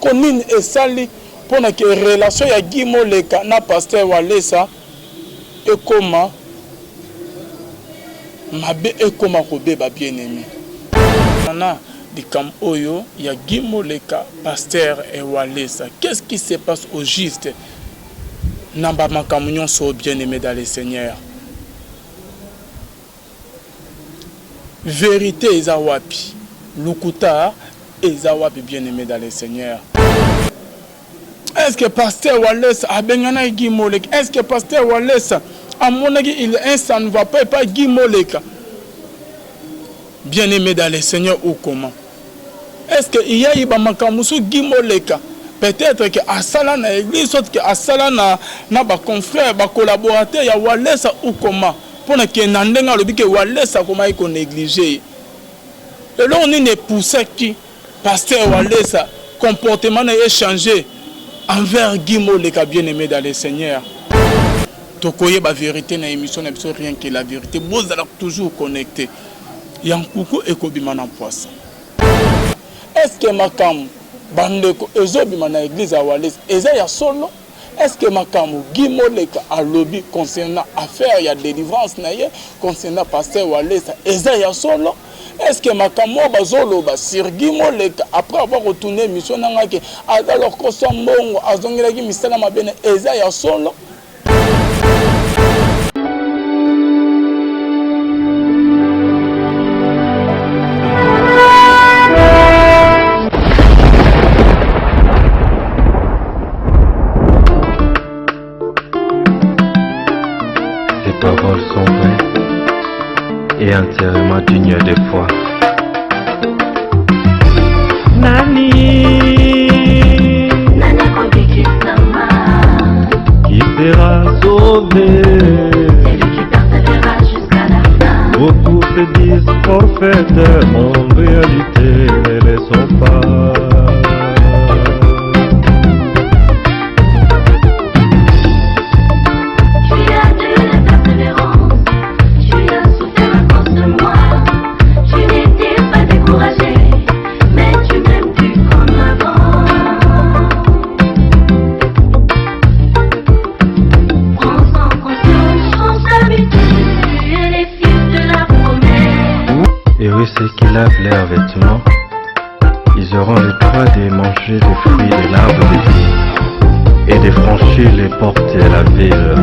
Eloko nini esali pona que relation ya Guy Moleka na pasteur Walesa ekoma mabe ekoma kobeba bien aime? Na likambo oyo ya Guy Moleka pasteur Walesa qu'est ce qui se passe au juste na ba makambo nionso oyo bien aime dans le seigneur? Verite eza wapi? Lokuta eza wapi bien aime dans le seigneur? Est ce que pasteur Walesa abenganaki Guy Moleka? Est ce que pasteur Walesa amonaki il un ça ne va pas epa Guy Moleka? Bien aime dans le seigneur ou comment? Est ce que il ya eu ba makambo mosusu Guy Moleka peut-etre que asala na eglise soit que asala na na ba confrères ba collaborateurs ya Walesa ou comment? Pona que na ndenge alobi que Walesa akomaki ko negliger ye. Eloko nini e poussaki pasteur Walesa comportement na ye e changer envers Guy Moleka bien aime dans le Seigneur? Tokoyeba verite na emission na biso rien que la verite bozala toujours connecte. Ya nkuku ekobima na mpwasa. Est ce que makambu ba ndeko ezo bima na eglise ya Walesa eza ya solo? Est ce que makambu Guy Moleka alobi concernant affaire ya delivrance na ye concernant pasteur Walesa eza ya solo? Est ce que makambu oyo bazo loba sur Guy Moleka après avoir ko tourner emission na nga ke aza lokoso ya mbongo azongelaki misala mabe na eza ya solo? Ces paroles sont vraies et entièrement dignes de foi. Nani Nani akobikisama? Qui sera sauvé? Celui qui persévérera jusqu'à la fin. Beaucoup se disent prophètes, en réalité ne le sont pas. Tu as de la persévérance, tu as souffert à cause de moi. Tu n'étais pas découragé, mais tu m'aimes plus comme avant. Prends-en conscience, change d'habitude, tu es les fils de la promesse. Heureux ceux qui lavent leurs vêtements, ils auront le droit de manger des fruits de l'arbre de vie et de franchir les portes de la ville.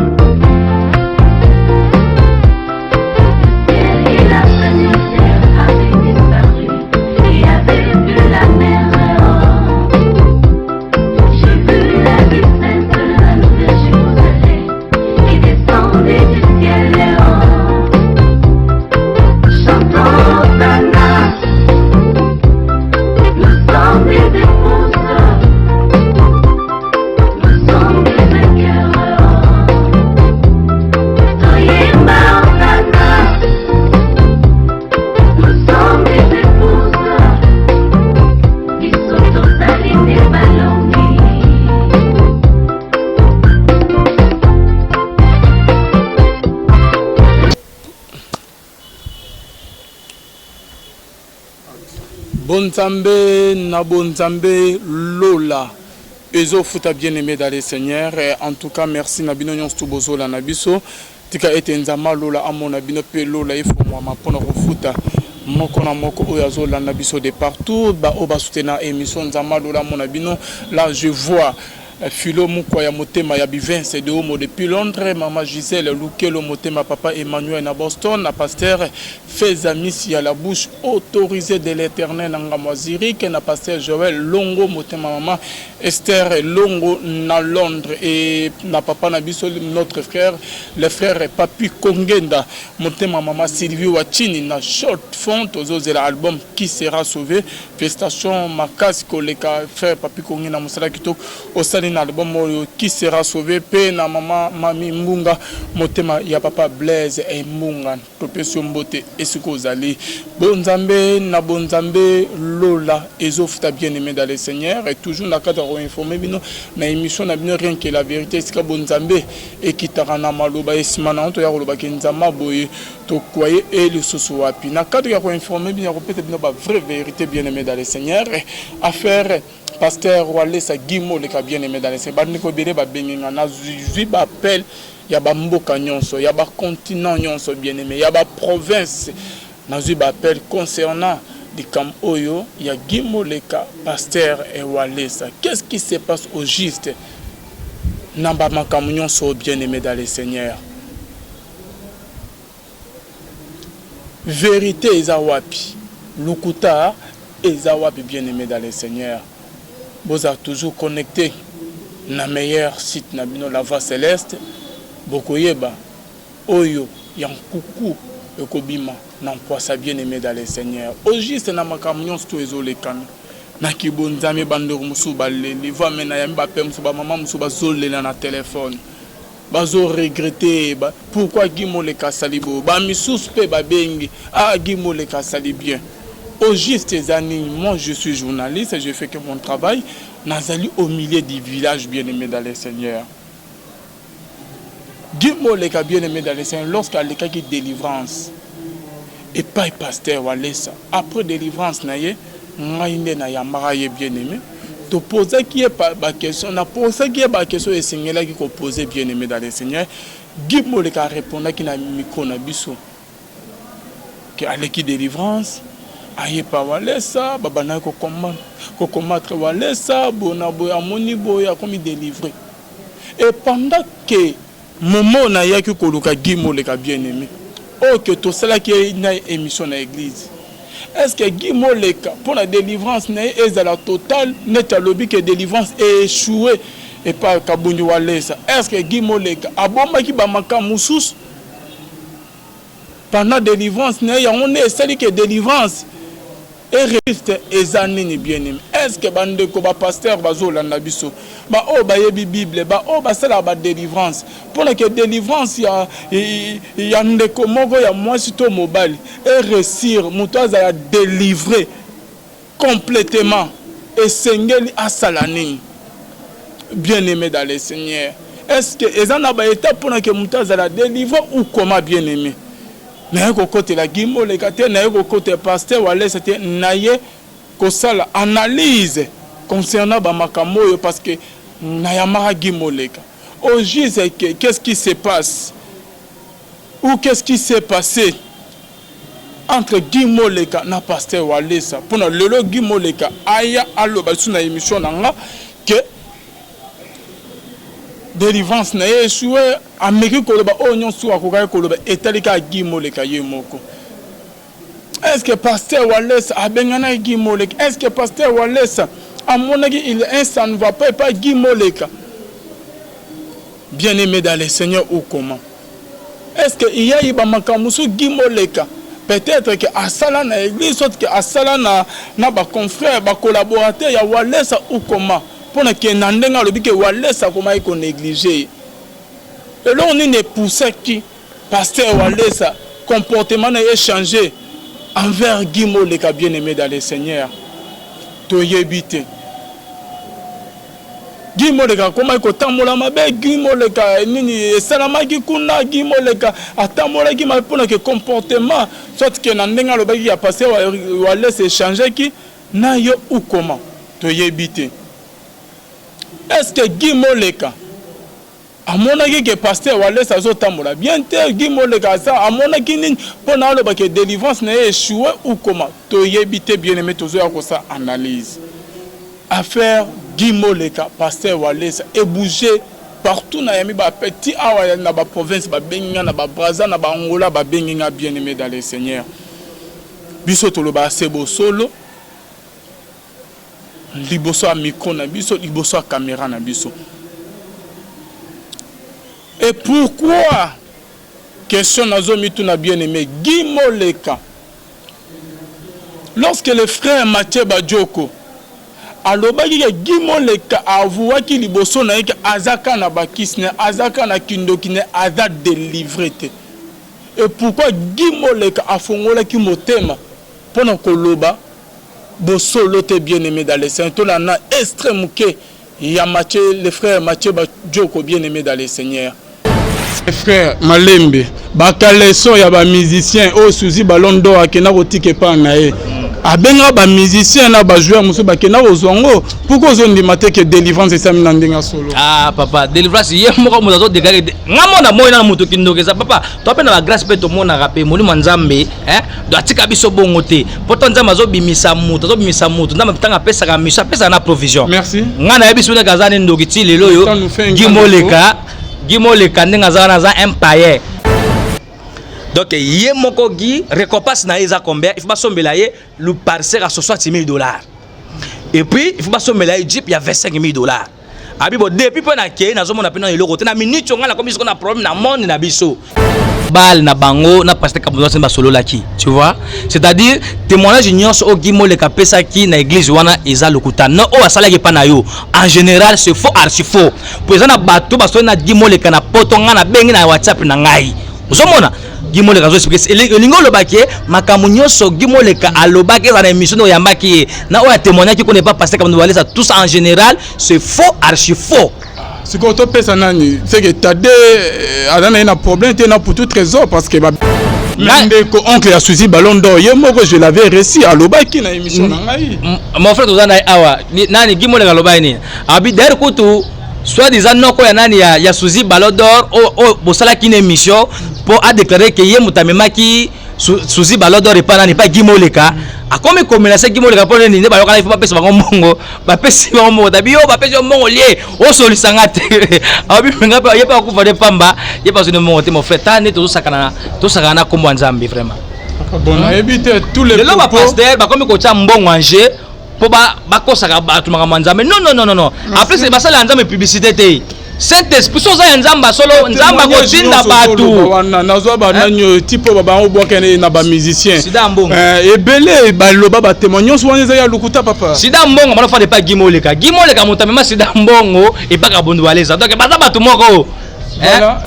Ciel et la terre avaient disparu, il n'y avait plus la mer. J'ai vu la ville sainte, la nouvelle Jérusalem, qui descendait du ciel. Chantons Hosanna, nous sommes des épouses, nous sommes des vainqueurs. Toyemba Hosanna, nous sommes des épouses, biso tozali nde balongi. Bonzambe na bonzambe lola ezo futa bien aime dans le seigneur en tout cas merci na bino nionso tout bozo landa biso tika ete nzambe ya lola amona bino pe lola efongwama pona kofuta moko na moko oyo azo landa biso de partout ba oyo ba soutena emission nzambe ya lola amona bino là je vois Philo Mukwa ya motema ya Bivens de Omo depuis Londres, mama Gisèle Lukelo motema papa Emmanuel na Boston, na pasteur Feza Misi ya la bouche autorisee de l'Eternel na ngambo ya Zurich, na pasteur Joël Longo motema mama Esther Longo na Londres et na papa na biso notre frère le frère Papy Kongenda motema mama Sylvie Wachini na Short Fond tozozela album qui sera sauvé. Felicitations makasi koleka frère Papy Kongi na mosala kitoko osali na album oyo qui sera sauve pe na maman Mamy Mbunga motema ya papa Blaise Mbunga topesi yo mbote esika ozali bo nzambe na bo nzambe lola ezo futa bien aime dans le Seigneur et toujours na kati ya ko informer bino na emission na bino rien que la verite esika bo nzambe ekitaka na maloba esima na yango toya koloba ke nzambe boye Tokoye e lisusu wapi? Na cadre ya ko informer bino ya kopesa bino ba vraie verite bien aime dans le seigneur affaire. Pasteur Walesa Guy Moleka bien aimé dans le Seigneur. Bandeko ebele babengi nga nazwi ba appel ya ba mboka nyonso, ya ba continent nyonso bien aimé, ya ba province nazwi ba appel concernant likambo oyo ya Guy Moleka Pasteur Walesa. Qu'est-ce qui se passe au juste na ba makambo nyonso bien aimé dans le Seigneur? Verite eza wapi? Lokuta eza wapi bien aime dans le seigneur? Bozala toujours connecte na meilleur site na bino la voix celeste bokoyeba oyo ya nkuku ekobima na mpwasa bien aime dans le seigneur. Au juste na makambo nionso tout ezolekana na kibonzambe ba ndeko mosusu baleli voire meme nayambi ba père mosusu ba maman mosusu bazolela na telephone. Bazo regretter ba pourquoi Guy Moleka asali boye ba misusu pe ba bengi ah Guy Moleka asali bien au juste eza nini moi je suis journaliste je fais que mon travail nazali au milieu du village bien aime dans le seigneur Guy Moleka bien aime dans le seigneur lorsque alekaki delivrance epai pasteur Walesa après delivrance na ye Ngai nde na yambaka ye bien aime to posaki ye ba question na posaki ye ba question esengelaki ko pose bien aime dans le seigneur Guy Moleka a repondaki na micro na biso que aleki delivrance aye pa Walesa ba bandaki ko combattre ko combattre Walesa boye na boye amoni boye akomi delivre et pendant que Momo nayaki koluka Guy Moleka bien aime oyo que tosalaki ye naye emission na eglise est ce que Guy Moleka pona delivrance naye ezala total neti alobi que delivrance e echoue epa Kabundi Walesa est ce que Guy Moleka abombaki ba makambo mosusu pendant delivrance naye yango nde esali que delivrance Eriste eza nini bien aime? Est ce que ba ndeko ba pasteurs bazo landa biso? Ba oyo bayebi bible, ba oyo basalaka ba delivrance pona que delivrance ya ya ndeko moko ya mwasi to mobali e reussir, mutu azala delivre completement esengeli asala nini? Bien aime dans le seigneur, est ce que eza na ba etapes pona que mutu azala delivre ou comment bien aime? Naye kokotela Guy Moleka te, naye kokotela pasteur Walesa te, naye kosala analyse concernant ba makambo oyo parce que nayambaka Guy Moleka. Au juste qu'est-ce qui se passe ou qu'est-ce qui s'est passe entre Guy Moleka na pasteur Walesa pona lelo Guy Moleka aya aloba lisusu na emission na nga que Delivrance na ye echoue, ameki koloba oyo nionso akokaki koloba etali kaka Guy Moleka ye moko. Est-ce que pasteur Walesa abenganaki Guy Moleka? Est-ce que pasteur Walesa amonaki il un ça ne va pas epai Guy Moleka? Bien-aimé dans le Seigneur ou comment? Est-ce que il y a eu ba makambo mosusu Guy Moleka peut-être que asala na église soit que asala na na ba confrères ba collaborateurs ya Walesa ou comment? Pona ke na ndenge alobi ke Walesa akomaki ko negliger ye. Eloko nini e poussaki pasteur Walesa comportement na ye e changer envers Guy Moleka bien aime dans le Seigneur? Toyebi te. Guy Moleka akomaki kotambola mabe, Guy Moleka nini esalamaki kuna, Guy Moleka atambolaki mabe pona ke comportement soit ke na ndenge alobaki ya pasteur Walesa e changeaki na yo ou comment? Toyebi te. Est-ce que Guy Moleka amonaki ke pasteur Walesa azo tambola bien te? Guy Moleka aza amonaki nini pona aloba ke delivrance na ye echoue ou comment? Toyebi te bien aime tozoya kosala analyse. Affaire Guy Moleka pasteur Walesa e bouger partout na yambi ba petit awa na ba province ba bengi nga na ba Brazza na ba Angola ba bengi nga bien aime dans le Seigneur. Biso tolobaka se bosolo. Liboso ya micro na biso, liboso ya camera na biso. Et pourquoi question nazo mituna bien aimé Guy Moleka lorsque le frère Mathieu Badjoko alobaki ke Guy Moleka avouaki liboso na ye ke aza kaka na bakisi na ye, aza kaka na kindoki na ye, aza delivre te. Et pourquoi Guy Moleka afongolaki motema pona koloba Bosolo te bien aime dans le seigneur tolanda extrait muke ya Mathieu le frère Mathieu Badjoko bien aime dans le seigneur. Frère malembe ba caleçon ya ba musiciens oyo Suzy ballon d'or akenda kotika epa na ye. Abengaka bamusicien na bajoueur mosusu, bakenda kozwa yango. Pourquoi ozondima te ke délivrance esami na ndenge ya solo? Ah papa, délivrance, ye moko moto azodéclarer. Nga mona moi na moto kindoki eza, papa. To mpe na bagrâce mpe tomonaka mpe molimo ya Nzambe, hein? Donc atika biso bongo te, mpo to Nzambe azobimisa moto, azobimisa moto. Nzambe ntango apesaka mission, apesaka na provision. Merci. Nga nayebi soki aza ne ndoki ti lelo oyo. Ça nous fait un Guy grand Moleka, Guy Moleka, ndenge aza wana, aza un païen. Donc ye moko Guy, récompense na ye eza combien? Il faut basombela ye le parcelle à 60 000 $, et puis il faut basombela ye jeep ya 25 000 $. Abi bo depuis mpe nakei, nazomona mpe na eloko te. Na minute oyo ngai nakomi siko na problème na monde na biso bale na bango na pasteur Kabonzi basololaki, tu vois? C'est-à-dire témoignage nyonso oyo Guy Moleka apesaki na église wana eza lokuta. No oyo asalaki epa na yo, en général c'est faux, archi faux, po eza na bato basoli na Guy Moleka na poto. Ngai nabengi na WhatsApp na ngai, ozomona Guy Moleka azoexpliquer. Elingi olobaki ye makambo nyonso Guy Moleka alobaki eza na émission oyo oyambaki ye na oyo atémoignaki kuna epa pasteur Kabonzi Walesa, tout ça en général c'est faux, archi faux. Sikoyo topesa nani? Seke Tade aza na ye na problème te na Putu Trésor, parce que ndeko oncle ya Suzi Ballon d'Or, ye moko, je l'avais reçu, alobaki na émission na ngai. Mon frère, toza na ye awa. Nani Guy Moleka alobaki nini? Abi d'ailleurs kutu soit disant noko ya nani ya Suzi Ballon d'Or oyo bosalaki na émission mpo adéclarer ke ye moto amemaki Suzi Ballon d'Or epa nani, epa Guy Moleka. Akomi komela se Guy Moleka mpo nini? Nde bayokana, ifo bapesa bango mbongo. Bapesi bango mbongo, tabi yo bapesi yo mbongo, lie osolisanga te. Abi nga mpe ye mpe akufa nde pamba, ye mpe azwi mbongo te. Mon frère, ta nde tozosakana, tosakana na nkombo ya Nzambe vraiment. Bon, nayebi te tous les Lelo bapasteur bakomi kotya mbongo en jeu mpo bakosaka bato makambo ya Nzambe. Non, non, non, non, non. Après basala ya Nzambe publicité te. Saint Esprit so oza ya Nzambe solo, Nzambe akotinda bato. Wana nazwa banani oyo tipo babango bwakene na bamusicien. Sida Mbongo. Ebele baloba, batémoin nyonso wana eza ya lokuta, papa. Sida Mbongo banofanda epa Guy Moleka. Guy Moleka moto amema Sida Mbongo epaka Bundu Walesa. Donc baza bato moko. Voilà.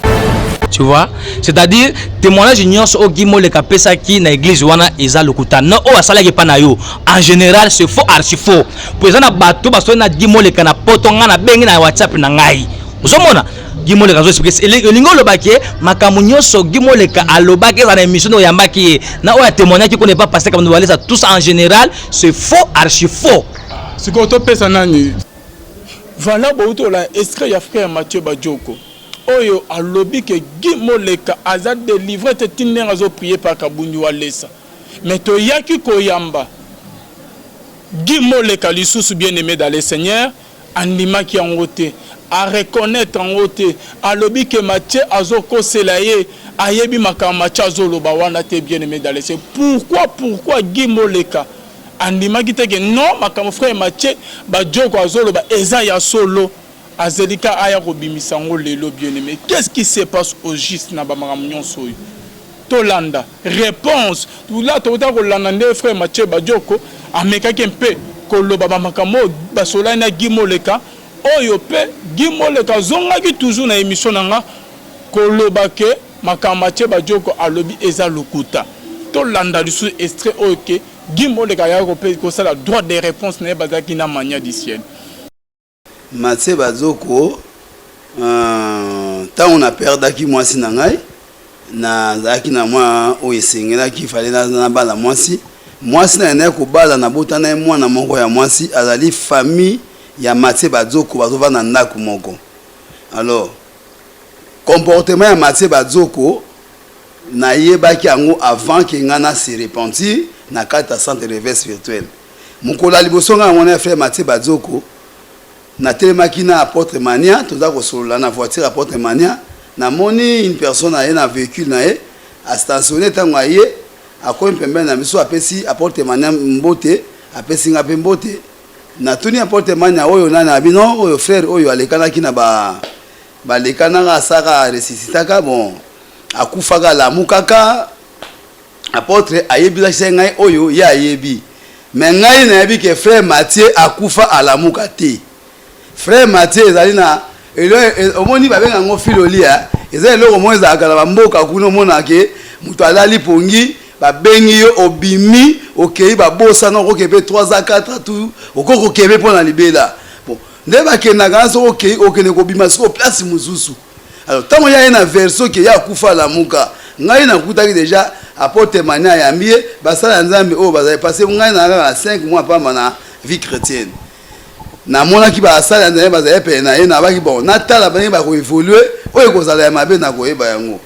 Tu vois? C'est-à-dire témoignage nyonso oyo Guy Moleka apesaki na église wana eza lokuta. No oyo asalaki epa na yo, en général c'est faux, archi faux, po eza na bato basoli na Guy Moleka na poto. Ngai nabengi na WhatsApp na ngai, ozomona Guy Moleka azoexpliquer. Elingi olobaki ye makambo nyonso Guy Moleka alobaki eza na émission oyo oyambaki ye na oyo atémoignaki kuna epa pasteur Kabonzi Walesa, tout ça en général c'est faux, archi faux. Sikoyo topesa nani? Voilà, bouti ola extrait ya frère Mathieu Badioko oyo alobi ke Guy Moleka aza délivré te, ti ndenge azoprier pa Kabundi Walesa. Mais toyaki koyamba Guy Moleka lisusu, bien aimé dans le Seigneur, andimaki yango te, areconnaître yango te. Alobi ke Mathieu azokosela ye, ayebi makambo Mathieu azoloba wana te. Bien aimé dans le Seigneur, pourquoi Guy Moleka andimaki te ke non, makambo frère Mathieu Badioko azoloba eza ya solo? Azelika aya kobimisa yango lelo. Bien aimé, qu'est-ce qui se passe au juste na bamakambo nyonso oyo? Tolanda réponse la tokota kolanda nde frère Mathieu Badioko amekaki mpe koloba bamakambo oyo basolani na Guy Moleka, oyo mpe Guy Moleka azongaki toujours na émission na nga koloba ke makambo Mathieu Badioko alobi eza lokuta. Tolanda lisusu extrait oyo ke Guy Moleka ayaki kosala droit de réponse na ye, bazalaki na Mania du Ciel. Mathieu Bazoko, ntango naperdaki mwasi na ngai, nazalaki na mwa oyo esengelaki fale nabala mwasi. Mwasi na ye kobala, nabotana ye mwana moko ya mwasi, azali famille ya Mathieu Bazoko, bazovanda ndako moko. Alors comportement ya Mathieu Bazoko, nayebaki yango avant ke ngai na se repentir na kati ya centre réveil spirituel. Mokolo ya liboso ngai namona ya frère Mathieu Bazoko, natelemaki na apôtre Mania, toza kosolola na voiture. Apôtre Mania, namoni une personne aye na véhicule na ye, astationne. Ntango aye, akomi pembeni na biso, apesi apôtre Mania mbote, apesi nga mpe mbote. Natuni apôtre Mania: "Oyo nani?" Abi: "Non, oyo frère oyo alekanaki na ba balekanaka, asaka ressuscitaka, bon, akufaka, alamukaka." Apôtre ayebisaki ngai oyo ye ayebi, me ngai nayebi ke frère Mathieu akufa alamuka te. Frère Mathieu ezali na omoni babenga yango filolia, eza eloko moko ezalaka na bamboka kuna. Omona ke moto alali pongi, babengi yo, obimi, okei, babosana, okoke mpe 3 a 4 tu, okoki kokebe mpo na libela. Bon, nde bakendaka na soki okei, okende kobima sikoyo place mosusu. Alors ntango ya ye na version ke ye akufa alamuka, ngai nakutaki déjà. Apotre Mani ayambi ye, basali ya Nzambe oyo bazali, parce que ngai nazalaka na 5 mois pamba na vie chretienne. Namonaki basali ya Nzambe bazali pene na ye, nabaki bon, natala ndenge bako evoluer, oyo ekozala ya mabe nakoyeba yango.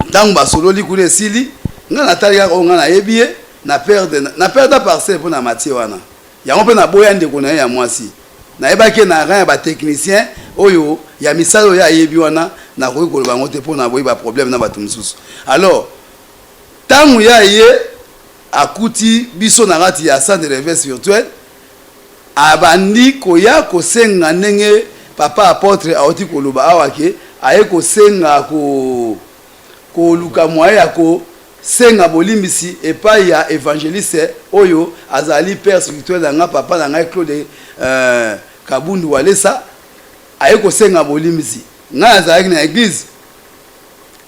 Ntango basololi kuna esili, ngai natali kaka oyo ngai nayebi ye, na perdre, na perda parcelle mpo na Mathieu wana. Yango mpe naboya ndeko na ye ya mwasi. Nayebaki ye na rang ya ba techniciens oyo ya misala oyo ye ayebi wana, nakoki koloba yango te mpo naboyi ba problèmes na batu mosusu. Alors, tango ye aye, akuti biso na kati ya centre de reveil spirituel, abandi koya kosenga ndenge papa apotre awuti koloba awa ke aye kosenga ko koluka moyen ya ko senga bolimbisi epayi ya evangeliste oyo azali père spirituel na nga papa na ngai Claude Kabundu Walesa aye kosenga bolimbisi ngai nazalaki na eglise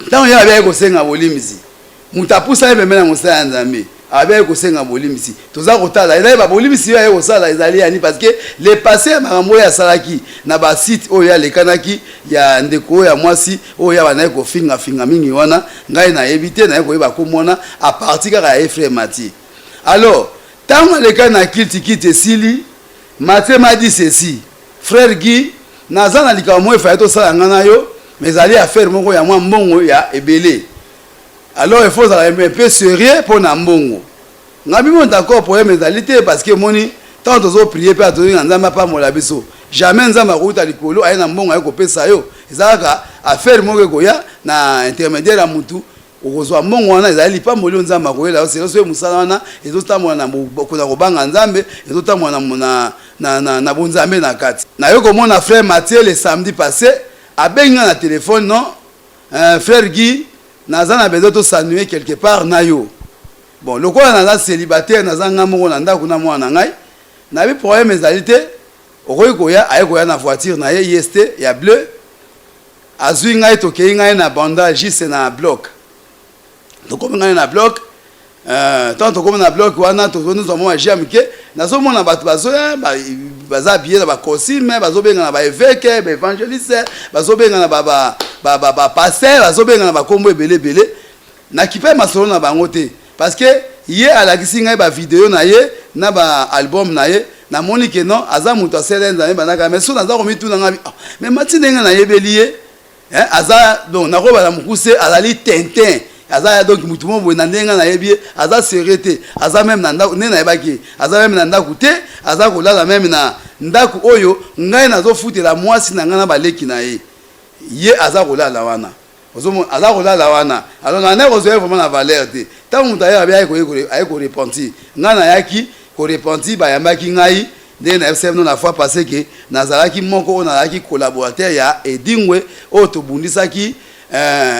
tango ye aye kosenga bolimbisi Moto apusani pembeni ya mosala ya Nzambe, abiyaki kosenga bolimbisi. Toza kotala, ezali ba bolimbisi oyo aye kosala ezali ya nini? Parce que le passe ya makambo oyo asalaki na ba site oyo alekanaki ya ndeko oyo ya mwasi oyo abandaki kofinga finga mingi wana, ngai nayebi te, naye koyeba kombo wana à partir kaka ya ye frère Mathieu. Alors, tango alekani na culte, culte esili, Mathieu m'a dit ceci, frère Guy, naza na likambo moko efallait tosala ngai na yo, mais ezali affaire moko ya mwa mbongo ya ebele. Alors il faut ozala un peu serieux pona mbongo. Nga bimo d'accord problème ezali te parce que omoni tango tozo prier pe tozolinga Nzambe apambola biso. Jamais Nzambe akowuta likolo aye na mbongo aye kopesa yo. Eza kaka affaire moko ekoya na intermediaire ya mutu okozwa mbongo wana ezali lipamboli oyo Nzambe akoyela yo selon soki mosala wana ezotambola na na kobanga Nzambe ezotambola na na na na bonzambe na kati. Naye komona frère Mathieu le samedi passe abengi nga na telephone non Euh frère Guy, naza na besoin to s'ennuyer quelque part na yo. Bon, lokola naza celibataire, naza nga moko na ndaku na mwana na ngai, nayebi problème ezali te, okoki koya, aye koya na voiture na ye IST ya bleu, azui ngai tokeyi ngai na banda juste na bloc. Tokomi ngai na bloc, Euh, tant tokomi na bloc wana tozonizwa mwa jus ya mike, nazomona bato bazoya baza habille na bacostume, bazobengana baeveke, baevangeliste, bazobengana bapaster, bazobengana bakombo ebele ebele. Nakipe masolo na bango te parce que ye alakisi ngai bavideo na ye na baalbum na ye, namoni ke non, aza moto asala Nzambe bandaka. Mais so naza komituna ngai, oh, mais mati ndenge nayebeli ye, Eh, aza donc nakoloba na mokuse azali tintin, aza donc mutu moko boye na ndenge ngai nayebi ye aza sérieux te, aza meme na ndako ndenge nayebaki ye aza meme na ndako te, aza kolala meme na ndako oyo ngai nazofutela mwasi na ngai na baleki na ye, ye aza kolala wana, ozomona aza kolala wana. Alors na ndeko kozwa ye vraiment na valeur te. Ntango moto aye abe aye korepentir, ngai nayaki korepentir, bayambaki ngai Ndenge nayebisaki bino na fois passe que nazalaki moko oyo nazalaki collaborateur ya Edingwe oyo tobundisaki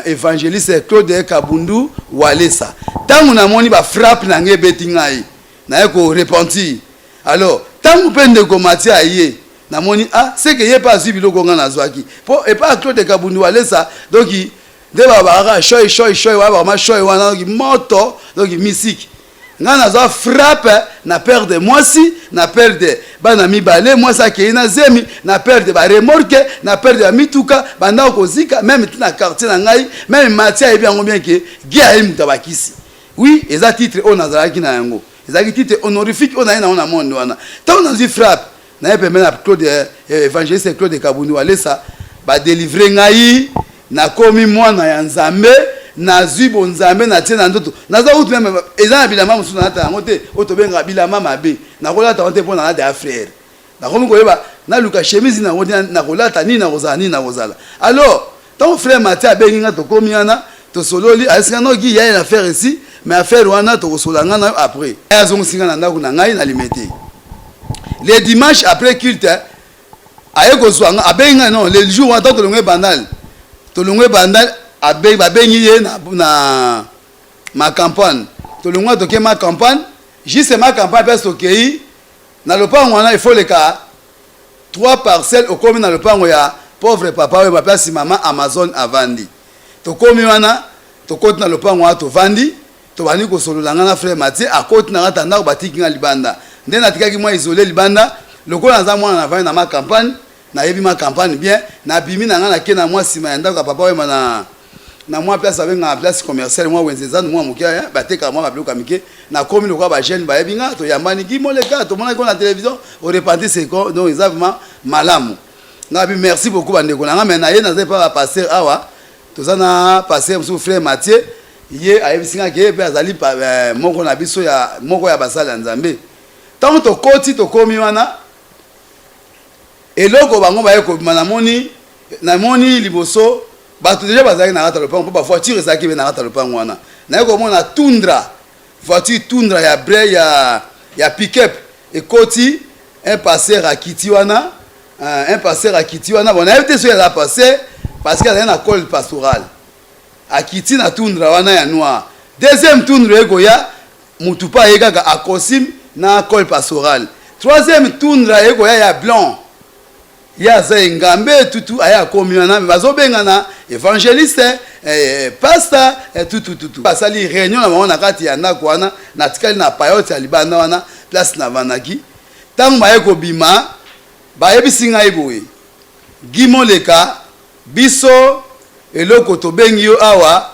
evangeliste Claude Kabundu Walesa. Tango namoni ba frappe na ngai ebeti ngai, naye ko repentir. Alors tango pe ndeko Mathieu aye, namoni ah c'est que ye pe azui biloko ngai nazwaki. Po epa ya Claude Kabundu Walesa donc nde balobaka kaka shoy shoy shoy wana vraiment shoy wana donc moto donc mystique. Nga nazwa frappe na perdre mwasi na perdre bana mibale mwasi akeyi na zemi na perdre ba remorque na perdre ba mituka ba ndako kozika meme ti na quartier na ngai meme Mathieu ayebi yango bien ke Guy ayebi moto ya bakisi oui eza titre oyo nazalaki na yango ezalaki titre honorifique oyo naye na yango na monde wana tango nazwi frappe Naye pembeni ya Claude evangeliste Claude Kabundi Walesa ba delivre ngai nakomi mwana ya Nzambe nazui bonzambe natie na nzoto naza kutu meme eza na bilamba mosusu nalata yango te oyo tobengaka bilamba mabe nakolata yango te mpo nalata ya frère nakomi koyeba naluka chemise nini yango nakolata nini nakozala nini nakozala alors Tango frère Mathieu abengi nga tokomi wana tosololi ayebisi nga non Guy il ya une affaire ici mais affaire wana tokosolola nga na yo après. Ye azongisi nga na ndaku na ngai na Limete. Le dimanche après culte aye kozua nga abengi nga non le jour wana tango tolongwe Bandal tolongwe Bandal abengi babengi ye na na ma campagne tolongwa toke ma campagne juste ma campagne place tokeyi na lopango wana il faut leka Trois parcelles okomi na lopango ya pauvre papa wemba place maman amazone avandi tokomi wana tokoti na lopango wana tovandi tobandi kosolola nga na frère Mathieu akoti na kati ya ndako batiki nga libanda nde natikaki mwa isole libanda lokola naza mwana navandi na ma campagne nayebi ma campagne bien nabimi na nga nake na mwa sima ya ndako ya papa wemba na Na mwa place babengaka place commerciale, mwa wenze zandu mwa moke, batekaka mwa babiloko ya mike. Nakomi lokola bajeune bayebi nga, toyambani, Guy Moleka, tomonaki na télévision, orepentir seko. Donc eza vraiment malamu. Nga bi merci beaucoup, bandeko na nga. Mais na ye naza epa bapasteur awa, toza na pasteur mosusu, frère Mathieu. Ye ayebisi nga ke ye mpe azali moko na biso, ya moko ya basali ya Nzambe. Ntango tokoti, tokomi wana, eloko bango baye kobima, namoni liboso bato déjà bazalaki na kati ya lopango, mpo bavoiture ezalaki mpe na kati ya lopango wana. Naye komona Tundra, voiture Tundra ya bre ya pick-up ekoti. Un pasteur akiti wana, un pasteur akiti wana. Bon, nayebi te soki aza pasteur, parce que azali na col pastoral. Akiti na Tundra wana ya noir. Deuxième Tundra ekoya, mutu mpe aye kaka a costume na col pastoral. Troisième Tundra ekoya ya blanc, ye aza engambe tutu. Aye akomi wana, mais bazobengana évangéliste, pasteur, tutu tutu. Basali réunion na bango na kati ya ndako wana. Natikali na payote ya libanda wana, place navandaki. Ntango baye kobima, bayebisi ngai boye: "Guy Moleka, biso eloko tobengi yo awa,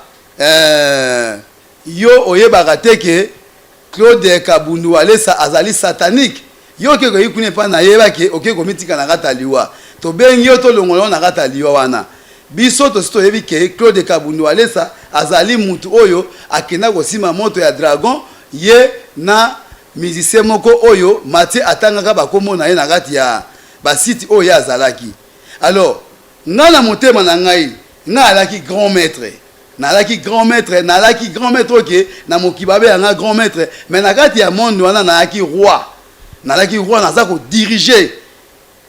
yo oyebaka te ke Claude Kabundu Walesa azali satanique. Yo oke koyi kuna epai nayebaki, oke komitika na kati ya liwa. Tobengi yo tolongola yo na kati ya liwa wana. Biso tosi toyebi ke Claude Kabundu Walesa azali mutu oyo akenda kosima moto ya dragon, ye na musicien moko oyo Mathieu atangaka bakombo na ye na kati ya basite oyo ye azalaki." Alors ngai na motema na ngai, ngai alaki grand maître, nalaki grand maître, nalaki grand maître. Oke na mokili babeyanga grand maître, mais na kati ya monde wana nayaki roi, nalaki roi, naza kodiriger.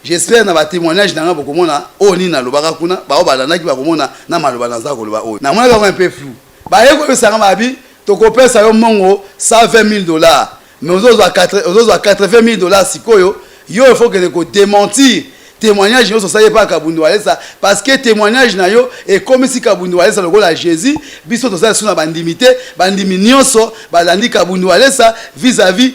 J'espère na batémoignage na ngai bokomona oyo nini nalobaka kuna. Bao balandaki bakomona na maloba naza koloba oyo namonaki yango un peu flou. Baye koyebisanga, babi tokopesa yo mbongo 120 000 $, mais ozozwa 80 000 $. Sikoyo yo il faut kende kodémentir témoignage nyonso osali epa Kabundu Walesa, parce que témoignage na yo ekomisi Kabundu Walesa lokola Jésus. Biso tozali so na bandimi te, bandimi nyonso balandi Kabundu Walesa vis-à-vis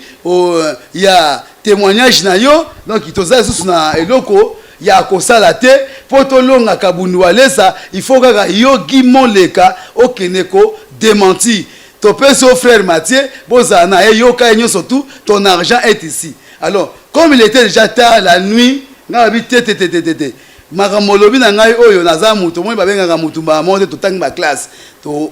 ya témoignage na yo. Donc tozali susu na eloko ya kosala te mpo tolonga Kabundu Walesa. Il faut kaka yo Guy Moleka okende kodémentir. Topesi yo frère Mathieu, bozala na ye, yoka ye nyonso tout. Ton argent est ici." Alors comme il était déjà tard la nuit, ngai nabi te, te, te, te, te, te. Makambo olobi na ngai oyo, naza motu omoni babengaka motu mbala moko te. Totangi baclasse,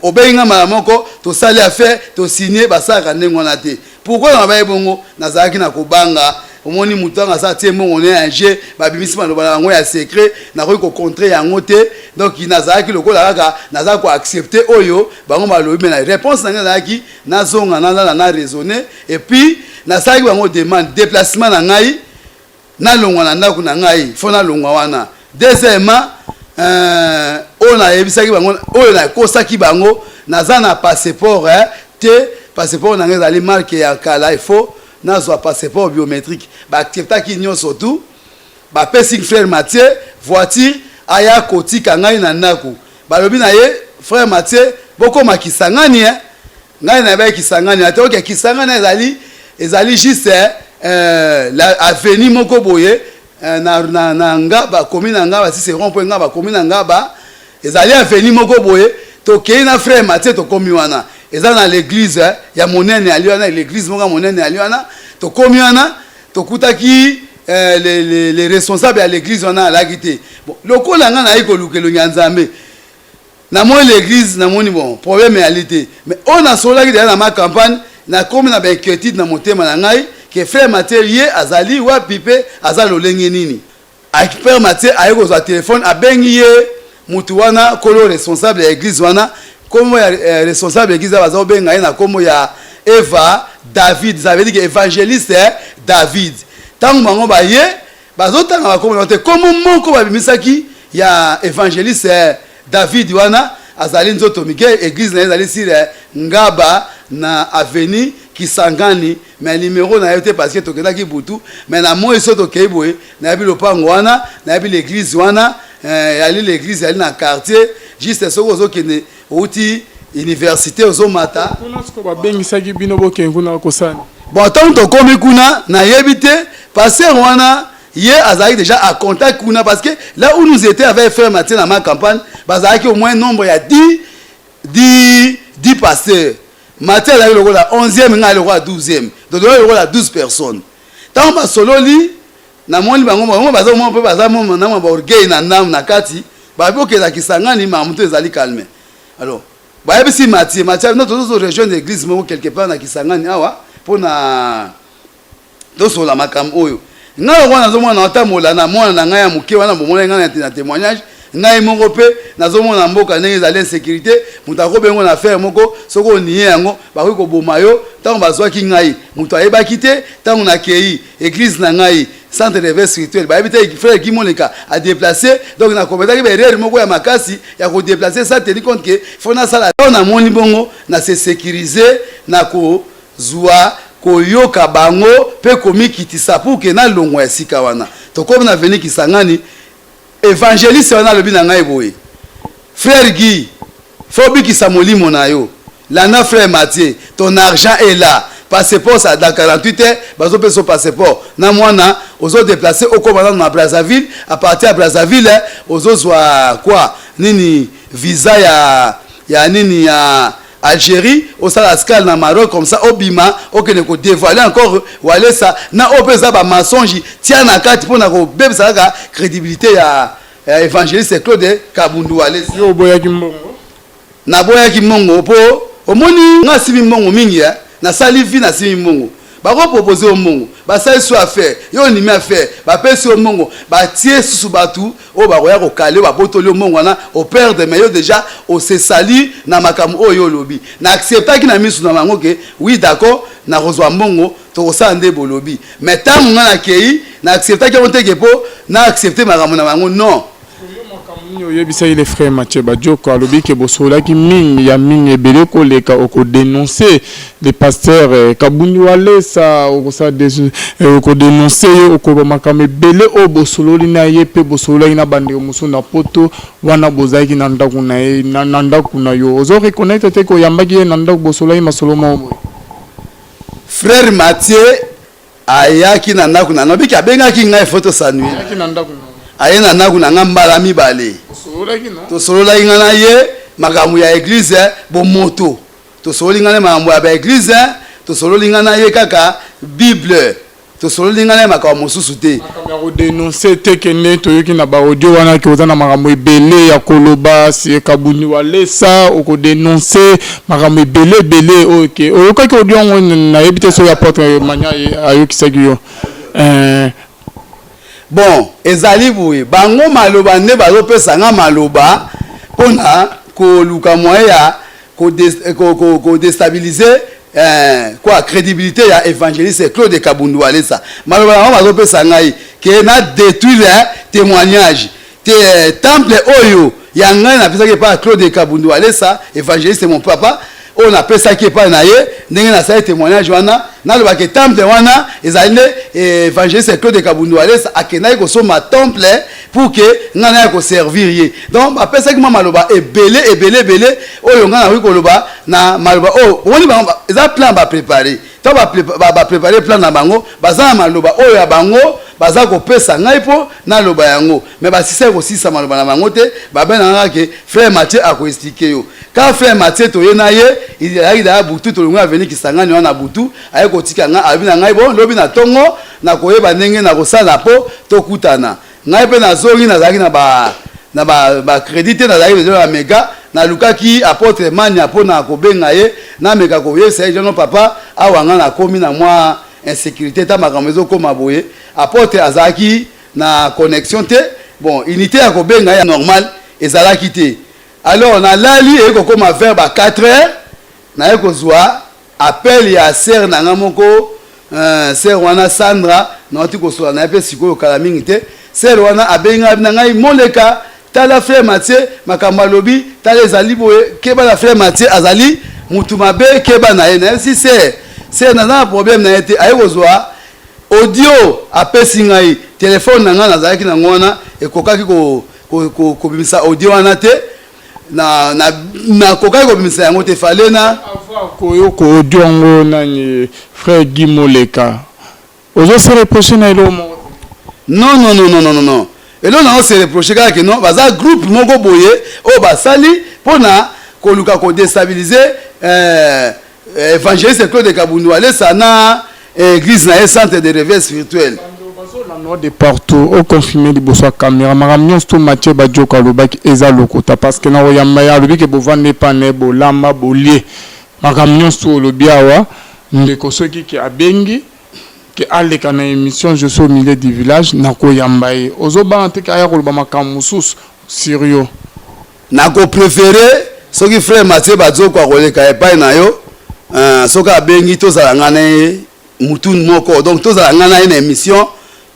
obengi nga mbala moko, tosali affaire, tosigne, basalaka ndenge wana te. Pourquoi na baye bongo? Nazalaki na kobanga. Omoni motu anga aza tie mbongo ne ya jeu, babimisi maloba na yango ya secret, nakoki kocontrer yango te. Donc nazalaki lokola kaka naza koaccepter oyo bango balobi. Mais na réponse na ngai nazalaki nazonga, nalala, na raisonner. Et puis nasalaki bango demande déplacement na ngai, nalongwa na ndako na ngai, fo nalongwa wana. Deuxièmement, oyo nayebisaki bango, oyo nakosaki bango, naza na passeport te, passeport na ngai ezali marque ya kala, il faut nazwa passeport biométrique. Baacceptaki nyonso tout. Bapesi frère Mathieu voiture, aya kotika ngai na ndako. Balobi na ye, frère Mathieu, bokóma Kisangani. Ngai nayebaki Kisangani ate. Oke Kisangani ezali juste la avenue moko boye, na Ngaba, komi na Ngaba, si c'est rond point Ngaba, komi na Ngaba, ezali avenue moko boye. Tokei na frère Mathieu, tokomi wana, eza na l'église ya monene ali wana, l'église moko ya monene ali wana. Tokomi wana, tokutaki les responsables ya l'église wana alaki te. Bon, lokola nga nayi koluka elongi ya Nzambe, namoni l'église, namoni bon, problème eyali te. Mais oyo nasololaki deja na ma campagne, nakomi na bainquiétude na motema na ngai ke frère Mathieu ye azali wapi mpe aza lolenge nini. Frère Mathieu aye kozwa telefone, abengi ye mutu wana, kolo responsable ya église wana. Kombo ya responsable ya église, baza kobenga ye na kombo ya Eva David, ça veut dire que évangéliste David. Ntango bango baye, bazotanga bakombo na te, kombo moko babimisaki ya évangéliste David wana, azali nzoto mike, église na ye ezali sur Ngaba na avenue Kisangani, mais numéro na ye te, parce que tokendaki butu. Mais na moi so tokei boye, nayebi lopango wana, nayebi l'église wana, yali l'église yali na quartier juste soki ozokende, outi université, ozomata. Kuna siko babengisaki bino bokende kuna kosala? Bon, ntango tokomi kuna, nayebi te, pasteur wana ye azalaki déjà à contact kuna, parce que là où nous étions avec frère Mathieu na ma campagne, bazalaki au moins nombre ya 10. 10 10 pasteurs. Mathieu azalaki lokola 11e, ngai lokola 12e, donc tozalaki lokola 12 personnes. Ntango basololi, namoni bango, bango baza mwa mpe baza mwa na mwa baorgueil na ndambo na kati. Babi okenda Kisangani, makambo to ezali calme. Alors bayebisi Mathieu, Mathieu no, tozo rejoindre église moko quelque part na Kisangani awa mpona tosola makambo oyo. Ngai lokola nazomona natambola na mwana na ngai ya moke wana, bomona ngai na témoignage, ngai moko mpe nazomona mboka ndenge ezali insécurité. Moto akobengo na affaire moko, soki onie yango, bakoki koboma yo. Ntango bazwaki ngai, moto ayebaki te. Ntango nakei église na ngai, centre de réveil spirituel, bayebi te frère Guy Moleka adéplace. Donc nakometaki baerreur moko ya makasi ya kodéplace sans tenir compte ke faut nasala. Ntango namoni bongo, na se sécuriser na kozwa koyoka bango mpe komikitisa pour ke nalongwa esika wana. Tokomi na avenue Kisangani, évangéliste wana alobi na ngai boye: "Frère Guy, faut bikisa molimo na yo, landa frère Mathieu, ton argent est là, passeport ça dans 48 heures bazopesa passeport na mwana, ozodéplace, okóma nano na Brazzaville. À partir ya Brazzaville, ozozwa quoi, nini, visa ya nini, ya Algérie, osala escale na Maroc, comme ça obima, okende kodévoile encore Walesa na oyo mpe eza bamensonge tia na kati mpona kobebisa kaka crédibilité ya évangéliste Claude Kabundu Walesa." Yo oboyaki mbongo? Naboyaki mbongo mpo omoni nga asimi mbongo mingi, eh? Nasali vi, nasimi mbongo, bakopropose yo mbongo, basali so affaire, yo ondimi affaire, bapesi yo mbongo, batie susu bato oyo bakoya kokale oyo, babotoli yo mbongo wana, operdre. Mais yo déjà osesali na makambo oyo olobi. Na acceptaki na misu na bango ke oui, d'accord, nakozwa mbongo, tokosala nde bolobi. Mais ntango nga nakei, na acceptaki yango teke mpo na accepte makambo na bango, non. Nini oyebisaki le frère Mathieu Badioko? Alobi ke bosololaki mingi ya mingi ebele koleka, okodénonce le pasteur Kabundi Walesa, okosala okodénonce ye, okoba makambo ebele oyo bosololi na ye mpe bosololaki na bandeko mosusu na Poto wana. Bozalaki na ndako na ye, na ndako na yo. Ozo reconnaître te koyambaki ye na ndako, bosololaki masolo moko boye? Frère Mathieu ayaki na ndako na nabiki, abengaki ngai, faut tosanui. Ayaki na ndako na Aye na ndako na nga mbala mibale. Osololaki no? Tosololaki nga na ye makambo ya église, bomoto. Tosololi nga na ye makambo ya baéglise, tosololi nga na ye kaka Bible, tosololi nga na ye makambo mosusu te. Makambo ya kodénonce te ke nde toyoki na baaudio wana ke oza na makambo ebele ya koloba si Kabundi Walesa, okodénonce makambo ebele ebele oyo ke oyokaki audio yango. Nayebi te soki apôtre Mania ayokisaki yo. Bon, ezali boye, bango maloba nde bazopesa nga maloba mpona koluka moyen ya kodéstabiliser quoi, crédibilité ya évangéliste Claude Kabundu Walesa. Maloba na bango bazopesa ngai ke na détruire témoignage te, temple oyo ya ngai napesaki epai ya Claude Kabundu Walesa, évangéliste mon papa, oyo napesaki epai na ye. Ndenge nasali témoignage wana, nalobaki temple wana ezali nde évangéliste Claude Kabundu Walesa akendaki kosomba temple pour ke ngai naya koservir ye. Donc bapesaki mwa maloba ebele ebele ebele oyo ngai nakoki koloba na maloba oyo. Omoni, bango eza plan baprépare to baprépare plan na bango, baza na maloba oyo ya bango baza kopesa ngai mpo naloba yango. Mais basisaki kosisa maloba na bango te, babengaka ke frère Mathieu akoexpliquer yo. Ka frère Mathieu, toye na ye, ezalaki daya butu, tolongi avenue Kisangani wana butu, aye kotika ngai, alobi na ngai: "Bon, lobi na ntongo nakoyeba ndenge nakosala mpo tokutana." Ngai mpe nazongi, nazalaki na bacrédit te, nazalaki besoin ya mega. Nalukaki apôtre Mania mpo na kobenga ye, nameka koyebisa ye: "Jono papa, awa ngai nakomi na mwa insécurité, ta makambo ezokóma boye." Apôtre azalaki na connexion te, bon, unité ya kobenga ye normal ezalaki te. Alors nalali, eye kokóma vers ba 4 heures, naye kozwa appel ya sœur na nga moko, sœur wana Sandra, nauti kosola na ye mpe sikoyo kala mingi te. Sœur wana abengi na ngai: "Moleka, tala frère Mathieu, makambo alobi, tala ezali boye, keba na frère Mathieu, azali mutu mabe, keba na ye." Nayebisi sœur: "Sœur, naza na problème na ye te." Aye kozwa audio, apesi ngai. Telefone na ngai nazalaki nango wana ekokaki kobimisa audio wana te, nakokaki kobimisa yango te, fale na Koyoka audio yango nani, frère Guy Moleka, ozose reproche na eloko moko? Non, non, non, non, non, non, eloko nango se reproche kaka ke non, baza groupe moko boye oyo basali mpona koluka ko destabiliser euh, évangéliste Claude Kabundu Walesa na église na ye Centre de réveil spirituel. Bazolanda de partout, oconfirme liboso ya caméra, makambo nyonso to Mathieu Badioka alobaki eza lokuta, parce que na koyamba ye alobi ke bovanda epa na ye, bolamba, bolie, makambo nyonso to olobi awa. Ndeko, soki ke abengi ke aleka na émission Je suis au milieu du village, nakoyamba ye. Ozobanga te ke aya koloba makambo mosusu sur yo? Nakopréférer soki frère Mathieu Badzoko akoleka epai na yo, soki abengi, tozala ngai na ye mutu moko, donc tozala ngai na ye na émission,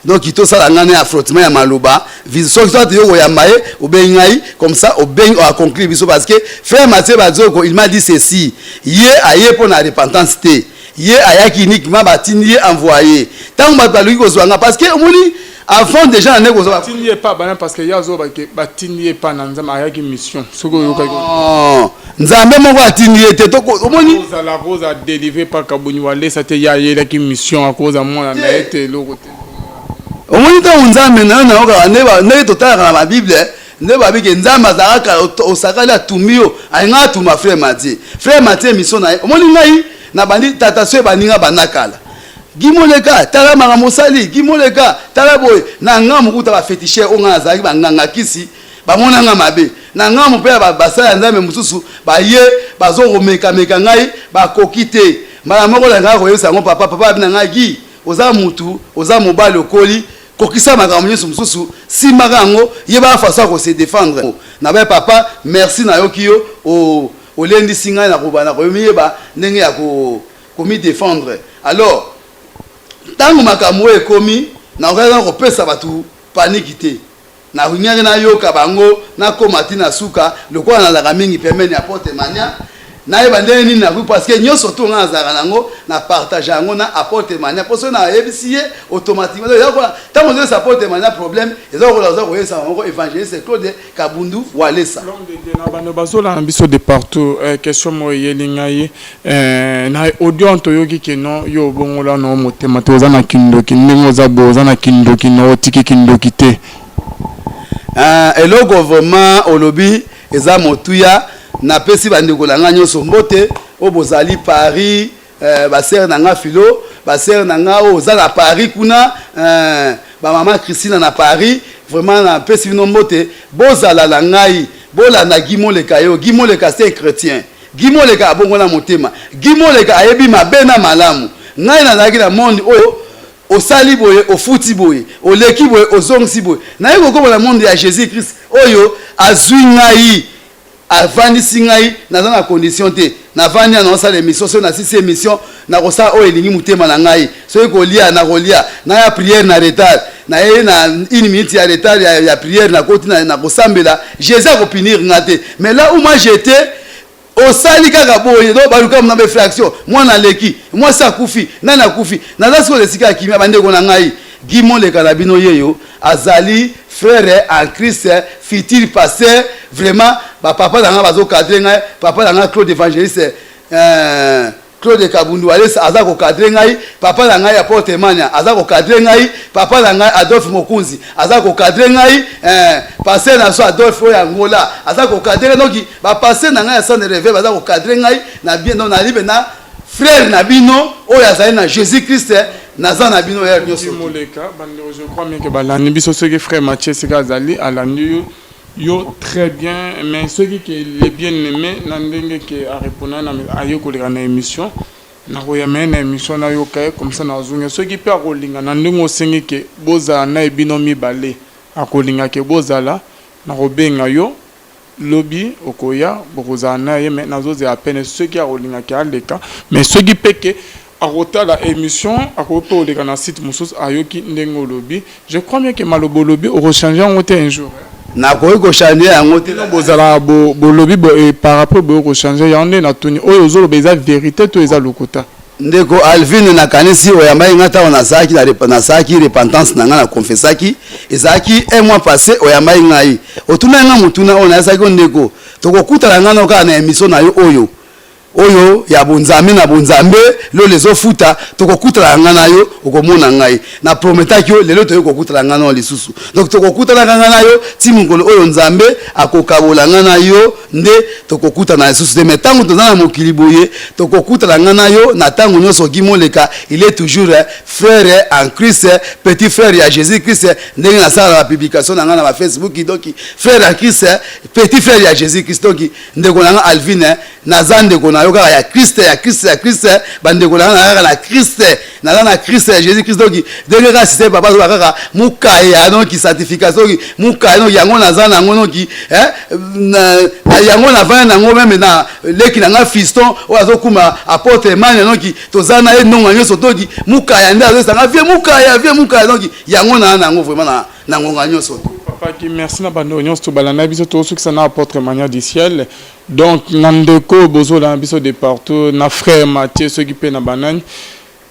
donc tosala ngai na ye affrontement ya maloba. Soki soki yo koyamba ye, obengi ngai comme ça, obengi, aconclure biso, parce que frère Mathieu Badzoko, il m'a dit ceci: ye aye mpo na repentance te, ye ayaki uniquement batindi ye, envoyé. Ntango bato baluki kozwa nga, parce que omoni, avant déjà na nde kozwa Batindi ye pa bana, parce que ye azobake batindi ye pa na Nzambe, ayaki mission. Soki oyokaki Non, Nzambe moko atindi ye te. Omoni Ozala kozala délivré par Kabuni Walesa te, ye ayelaki mission, akoza mwana na ye te, eloko te. Omoni, ntango Nzambe na yo nayokaka ndenge totalaka na babible, nde babike Nzambe azalaka osakali, atumbi yo, alinga atuma frère Mathieu. Frère Mathieu, mission na ye, omoni, ngai na bandi tata so ebandinga banda kala. Gimoleka, tala makambo osali. Gimoleka, tala boye. Na ngambo kuta baféticheur oyo ngai nazalaki, banganga kisi bamonanga mabe. Na ngambo mpe ya basali ya Nzambe mosusu baye bazokomekameka ngai, bakoki te. Mbala moko nangaka koyebisa yango papa. Papa abi na ngai: "Gi, oza mutu, oza mobali, okoli, kokisa makambo nyonso mosusu, simbaka yango, yebaka façon ya kose défendre." Na bai: "Papa, merci, nayoki yo, olendisi ngai na koyeba ndenge ya komidéfendre." Alors ntango makambo oyo ekomi, nakokaki kopesa bato panique te. Nalingaki nayoka bango, nakóma ti na suka. Lokola nazalaka mingi pembeni ya Porte Mania, nayeba ndenge nini nakoki, parce que nyonso to ngai nazalaka nango, na partage yango na Aporte Mania, mpo soki nayebisi ye, automatiquement ntango ozoyesa Aporte Mania problème, eza kokola oza koyebisa moko évangéliste Claude Kabundu Walesa. Na bando bazolanda biso de partout, question moko eyeli ngai na audio toyoki ke non, yo obongola na motema te, oza na kindoki. Ndenge oza boye, oza na kindoki na otiki kindoki te? Eloko vraiment olobi eza motuya. Napesi bandeko na ngai nyonso mbote oyo bozali Paris, basere na nga Filo, basere na nga oyo oza na Paris kuna, bamama Christina na Paris, vraiment napesi bino mbote. Bozala na ngai, bolanda Guy Moleka. Yo Guy Moleka, c'est chrétien. Guy Moleka abongola motema. Guy Moleka ayebi mabe na malamu. Ngai nazalaki na monde oyo osali boye, ofuti boye, oleki boye, ozongisi boye. Naye kokoma na monde ya Jésus Christ oyo azwi ngai, avandisi ngai. Naza na condition te, navandi na naosala émission. Soki nasisi émission, nakosala oyo elingi motema na ngai. Soki kolia, nakolia. Naya prière na retard, naye na une minute ya retard ya prière, nakoti na kosambela, Jésus akopunir nga te. Mais là où moi j'étais, osali kaka boye, do baluka na bainfraction, mwana aleki, mwasi akufi, nani akufi. Naza sikoyo esika ya kimia. Bandeko na ngai, Guy Moleka na bino yeyo azali frère en Christ, futur pasteur. Vraiment, bapapa na ngai bazocadrer ngai. Papa na ngai Claude, évangéliste Claude Kabundu Alesa, aza kocadrer ngai. Papa na ngai Aporte Mania aza kocadrer ngai. Papa na ngai Adolphe Mokunzi aza kocadrer ngai. Pasteur na so Adolphe oyo Angola aza kocadrer. Donc bapasteur na ngai ya Centre Réveil baza kocadrer ngai na bien. Donc nalibe na frère na bino oyo azali na Jésus Christ, naza na bino heure nyonso. Moleka, bandeko, je crois bien ke balandi biso. Soki frère Mathieu esika azali, alandi yo, yo très bien. Mais soki ke le bien aimé na ndenge ke arépondre na aye koleka na émission, nakoyamba ye na émission, nayoka ye comme ça, nazongi. Soki mpe akolinga na ndenge osengi ke bozala na ye bino mibale, akolinga ke bozala, nakobenga yo lobi, okoya, bokozala na ye. Mais nazozela pene soki akolinga ke aleka. Mais soki mpe ke akotala émission, akoki mpe koleka na site mosusu. Ayoki ndenge olobi, je crois bien ke maloba olobi, okochange yango te un jour? Nakoki kochange yango te. Bozala bolobi par rapport boye, kochange yango nde natuni. Oyo ozoloba eza vérité to eza lokuta? Ndeko Alvin, nakanisi oyambaki nga ntango nasalaki repentance na ngai, na confessaki, ezalaki un mois passé. Oyambaki ngai, otunaki nga motuna oyo nayesaki yo: "Ndeko, tokokutana ngai no kaka na émission na yo oyo." Oyo ya bonzambe na bonzambe, lola ezofuta. Tokokutana nga na yo, okomona ngai. Na prometaki yo, lelo toyei kokutana nga na yo lisusu. Donc tokokutanaka nga na yo ti mokolo oyo Nzambe akokabola nga na yo, nde tokokutana lisusu te. Mais ntango toza na mokili boye, tokokutana nga na yo na ntango nyonso. Guy Moleka, il est toujours frère en Christ, petit frère ya Jésus Christ, ndenge nasala na bapublication na ngai na bafacebook. Donc frère en Christ, petit frère ya Jésus Christ. Donc ndeko na nga Alvine, naza ndeko na yo kaka ya Christ, ya Christ, ya Christ. Bandeko na nga, na kaka na Christ, naza na Christ ya Jésus Christ. Donc ndenge kaka système papa azoba kaka mokaya, donc certification, donc mokaya, donc yango naza nango. Donc yango navanda nango, même na leki na nga fiston oyo azokuma apôtre Mania. Donc toza na ye nonga nyonso. Donc mokaya nde azoyesanga vie mokaya, vie mokaya. Donc yango naa nango vraiment na ngonga nyonso. Papa Guy, merci na bandeko nyonso tobalanda biso. Tozosukisa na apôtre Mania du ciel. Donc na ndeko bozolanda biso de partout, na frère Mathieu, soki mpe na banani,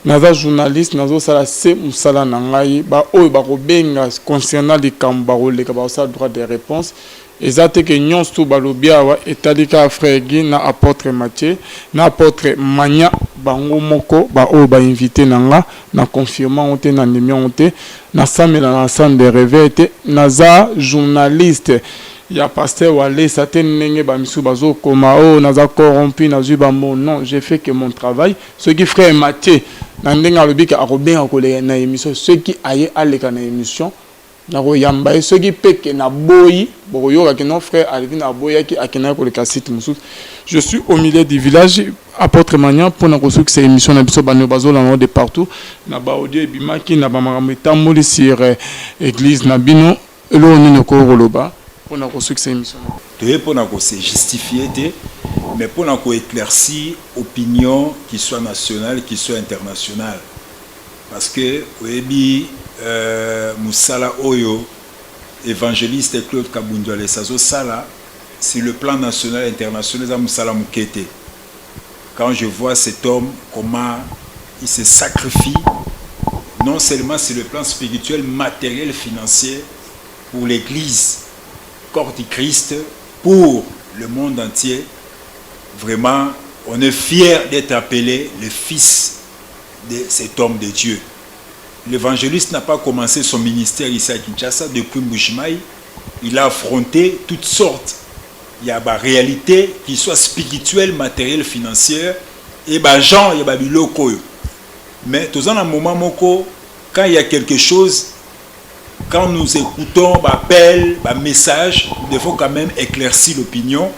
naza journaliste, nazosala se mosala na ngai. Baoyo bakobenga concernant likambo, bakoleka, bakosala droit de réponse. Eza te ke nyonso to balobi awa etali kaka frère Guy na apôtre Mathieu na apôtre Mania bango moko. Baoyo bainvité na nga, na confirme yango te, na ndimi yango te, nasamela na centre de réveil te, naza journaliste ya pasteur Walesa te, ndenge bamisusu bazokoma oyo naza corrompu, nazwi bamo. Non, j'ai fait que mon travail. Soki frère Mathieu na ndenge alobi ke akobenga koleka na émission, soki aye aleka na émission, nakoyamba ye. Soki mpe ke naboyi, bokoyoka non, frère Alvin aboyaki, akendaki koleka site mosusu. Je suis au milieu du village. Apôtre Mania, mpona kosukisa émission na biso, bano bazolanda de partout na baaudio ebimaki na bamakambo etamboli sur église na bino, eloko nini okoki koloba mpona kosukisa émission? Toye mpona kose justifier te, mais mpona koéclaircir opinion, qui soit nationale, qui soit internationale, parce que oyebi mosala oyo évangéliste Claude Kabundu Alesa azosala sur le plan national et international, eza mosala moke te. Quand je vois cet homme, comment il se sacrifie, non seulement sur le plan spirituel, matériel, financier, pour l'église, corps du Christ, pour le monde entier, vraiment, on est fier d'être appelé le fils de cet homme de Dieu. L'évangéliste n'a pas commencé son ministère ici à Kinshasa. Depuis Mbujimayi, il a affronté toutes sortes. Il y a la réalité, qui soit spirituelle, matérielle, financière, et bah genre, il y a biloko. Mais tout un moment moko, quand il y a quelque chose, quand nous écoutons appel, message, il faut quand même éclaircir l'opinion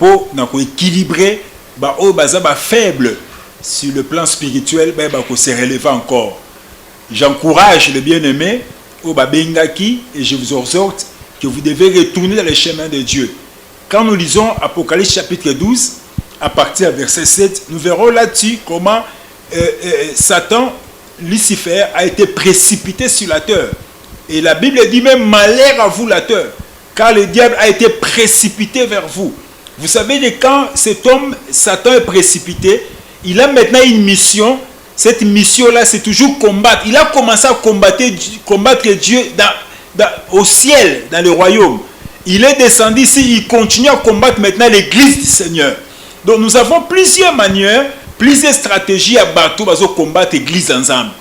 pour équilibrer ba oyo baza ba faible sur le plan spirituel, ba se relever encore. J'encourage le bien-aimé oyo babengaki et je vous exhorte que vous devez retourner dans le chemin de Dieu. Quand nous lisons Apocalypse chapitre 12, à partir du verset 7, nous verrons là-dessus comment Satan, Lucifer, a été précipité sur la terre. Et la Bible dit même: malheur à vous la terre, car le diable a été précipité vers vous. Vous savez que quand cet homme, Satan, est précipité, il a maintenant une mission. Cette mission-là, c'est toujours combattre. Il a commencé à combattre Dieu au ciel, dans le royaume. Il est descendu ici, il continue à combattre maintenant l'église du Seigneur. Donc nous avons plusieurs manières, plusieurs stratégies à bateau bazo combattre l'église ensemble.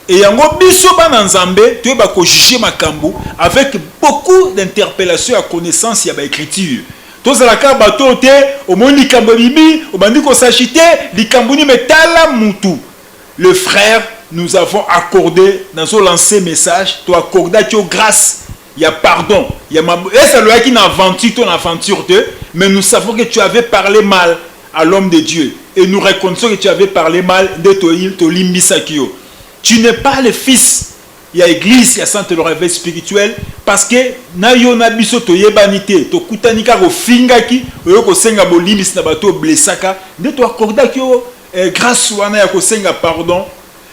Et yango biso bana Nzambe toyeba kojuger makambo avec beaucoup d'interpellations à connaissance ya baécriture. Tozalaka bato te, omoni likambo ebimi, obandi kos'agiter likambo nini. Mais tala mutu, le frère, nous avons accordé, nazo lancer message, toaccordaki yo grâce ya pardon ya esaloyaki na aventure to na aventure te, mais nous savons que tu avais parlé mal à l'homme de Dieu et nous reconnaissons que tu avais parlé mal, nde tolimbisaki yo. Tu n'es pas le fils ya église ya centre de réveil spirituel, parce que na yo na biso toyebani te, tokutani kaka, ofingaki, oyo kosenga bolimbisi na bato oblessaka, nde toaccordaki yo grâce wana ya kosenga pardon.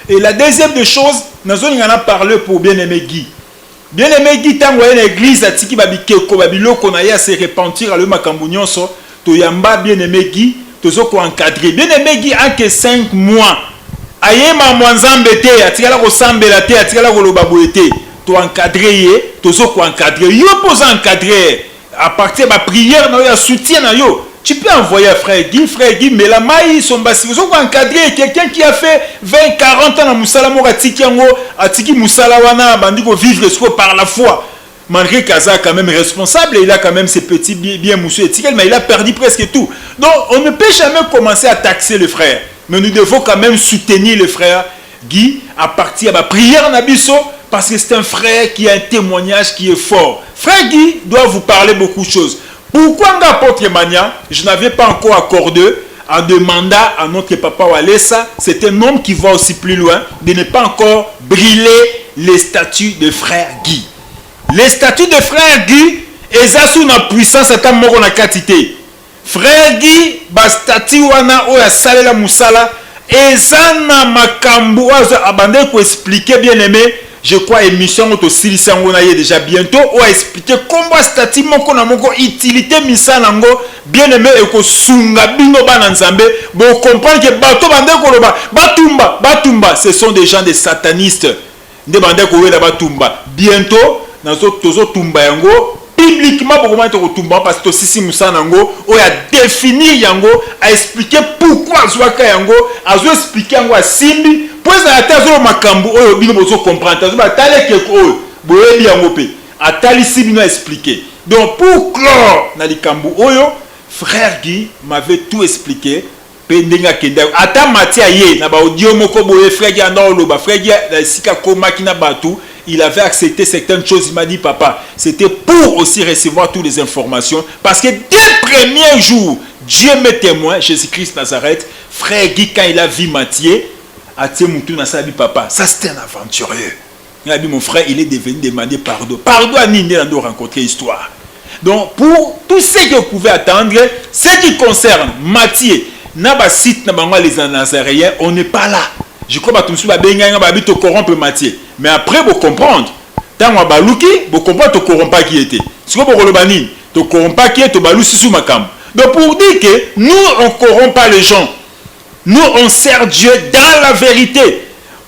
Et la deuxième des choses, nazolinga na parler pour bien-aimé Guy. Bien-aimé Guy, ntango aye na église, atiki babikeko, babiloko na ye, ase repentir, alobi makambo nyonso, toyamba bien-aimé Guy, tozo koencadrer bien-aimé Guy. Anke 5 mois, ayema mwa Nzambe te, atikala kosambela te, atikala koloba boye te. Toencadrer ye, tozo koencadrer yo mpo oza encadré à partir ya baprière na yo, ya soutien na yo. Tu peux envoyer à frère Guy, frère Guy mela mayi somba sika ozo ko encadrer quelqu'un qui a fait 20 40 ans na musala moko atiki yango atiki musala wana abandi ko vivre sikoyo par la foi malgré qu'aza quand même responsable il a quand même ses petits biens mosusu etikali mais il a perdu presque tout donc on ne peut jamais commencer à taxer le frère mais nous devons quand même soutenir le frère Guy à partir ya ba prière na biso parce que c'est un frère qui a un témoignage qui est fort. Frère Guy doit vous parler beaucoup de choses. Pourquoi nga apôtre Mania, je n'avais pas encore accordé en demandant à notre papa Walesa, c'est un homme qui va aussi plus loin, de ne pas encore brûler les statues de frère Guy. Les statues de frère Guy, eza sous na puissance ata moko na kati te. Frère Guy ba statut wana oyo asalela musala eza na makambu oyo abandaki ko expliquer bien aime je crois emission yango tosilisi yango na ye dejà bientot oyo a expliquer kombo ya statut moko na moko utilite misala yango bien aime ekosunga bino bana Nzambe bo comprendre que bato bandaki koloba batumba batumba ce sont des gens des satanistes nde bandaki kowela batumba bientot nazo tozo tumba yango publiquement bokomona toko tumba parce que tosisi musala na yango oyo a definir yango a expliquer pourquoi azwaka yango azo expliquer yango asimbi po ezala te azoloba makambu oyo bino bozo comprendre te azoba tala ekeko oyo boyebi yango pe atalisi bino a expliquer donc pour clore na likambu oyo frère Guy m'avait tout expliquer Pe ndenge akendaki ata Mathieu aye na ba audio moko boye frère Guy anda oloba frère Guy na esika akomaki na batu il avait accepte certaines choses il m'a dit papa c'etait pour aussi recevoir tous les informations parce que dès premier jour Dieu m'est temoin Jesus Christ Nazareth frère Guy quand il a vu Mathieu atie mutu na se abi papa ça c'est un aventurieux Nga bi mon frère il est devenu demander pardon. Pardon à nini nde nando rencontrer histoire. Donc pour tout ce que vous pouvez attendre, ce qui concerne Mathieu na ba site na bango les Nazaréens, on n'est pas là. Je crois bato mosusu babengai nga babi to corrompre Mathieu. Mais après bo comprendre tango abaluki bo comprendre to corrompaki ye te. Sikoyo bokoloba nini? To corrompaki ye to balusi su makambo. Donc pour dire que nous on corrompt pas les gens. Nous on sert Dieu dans la verite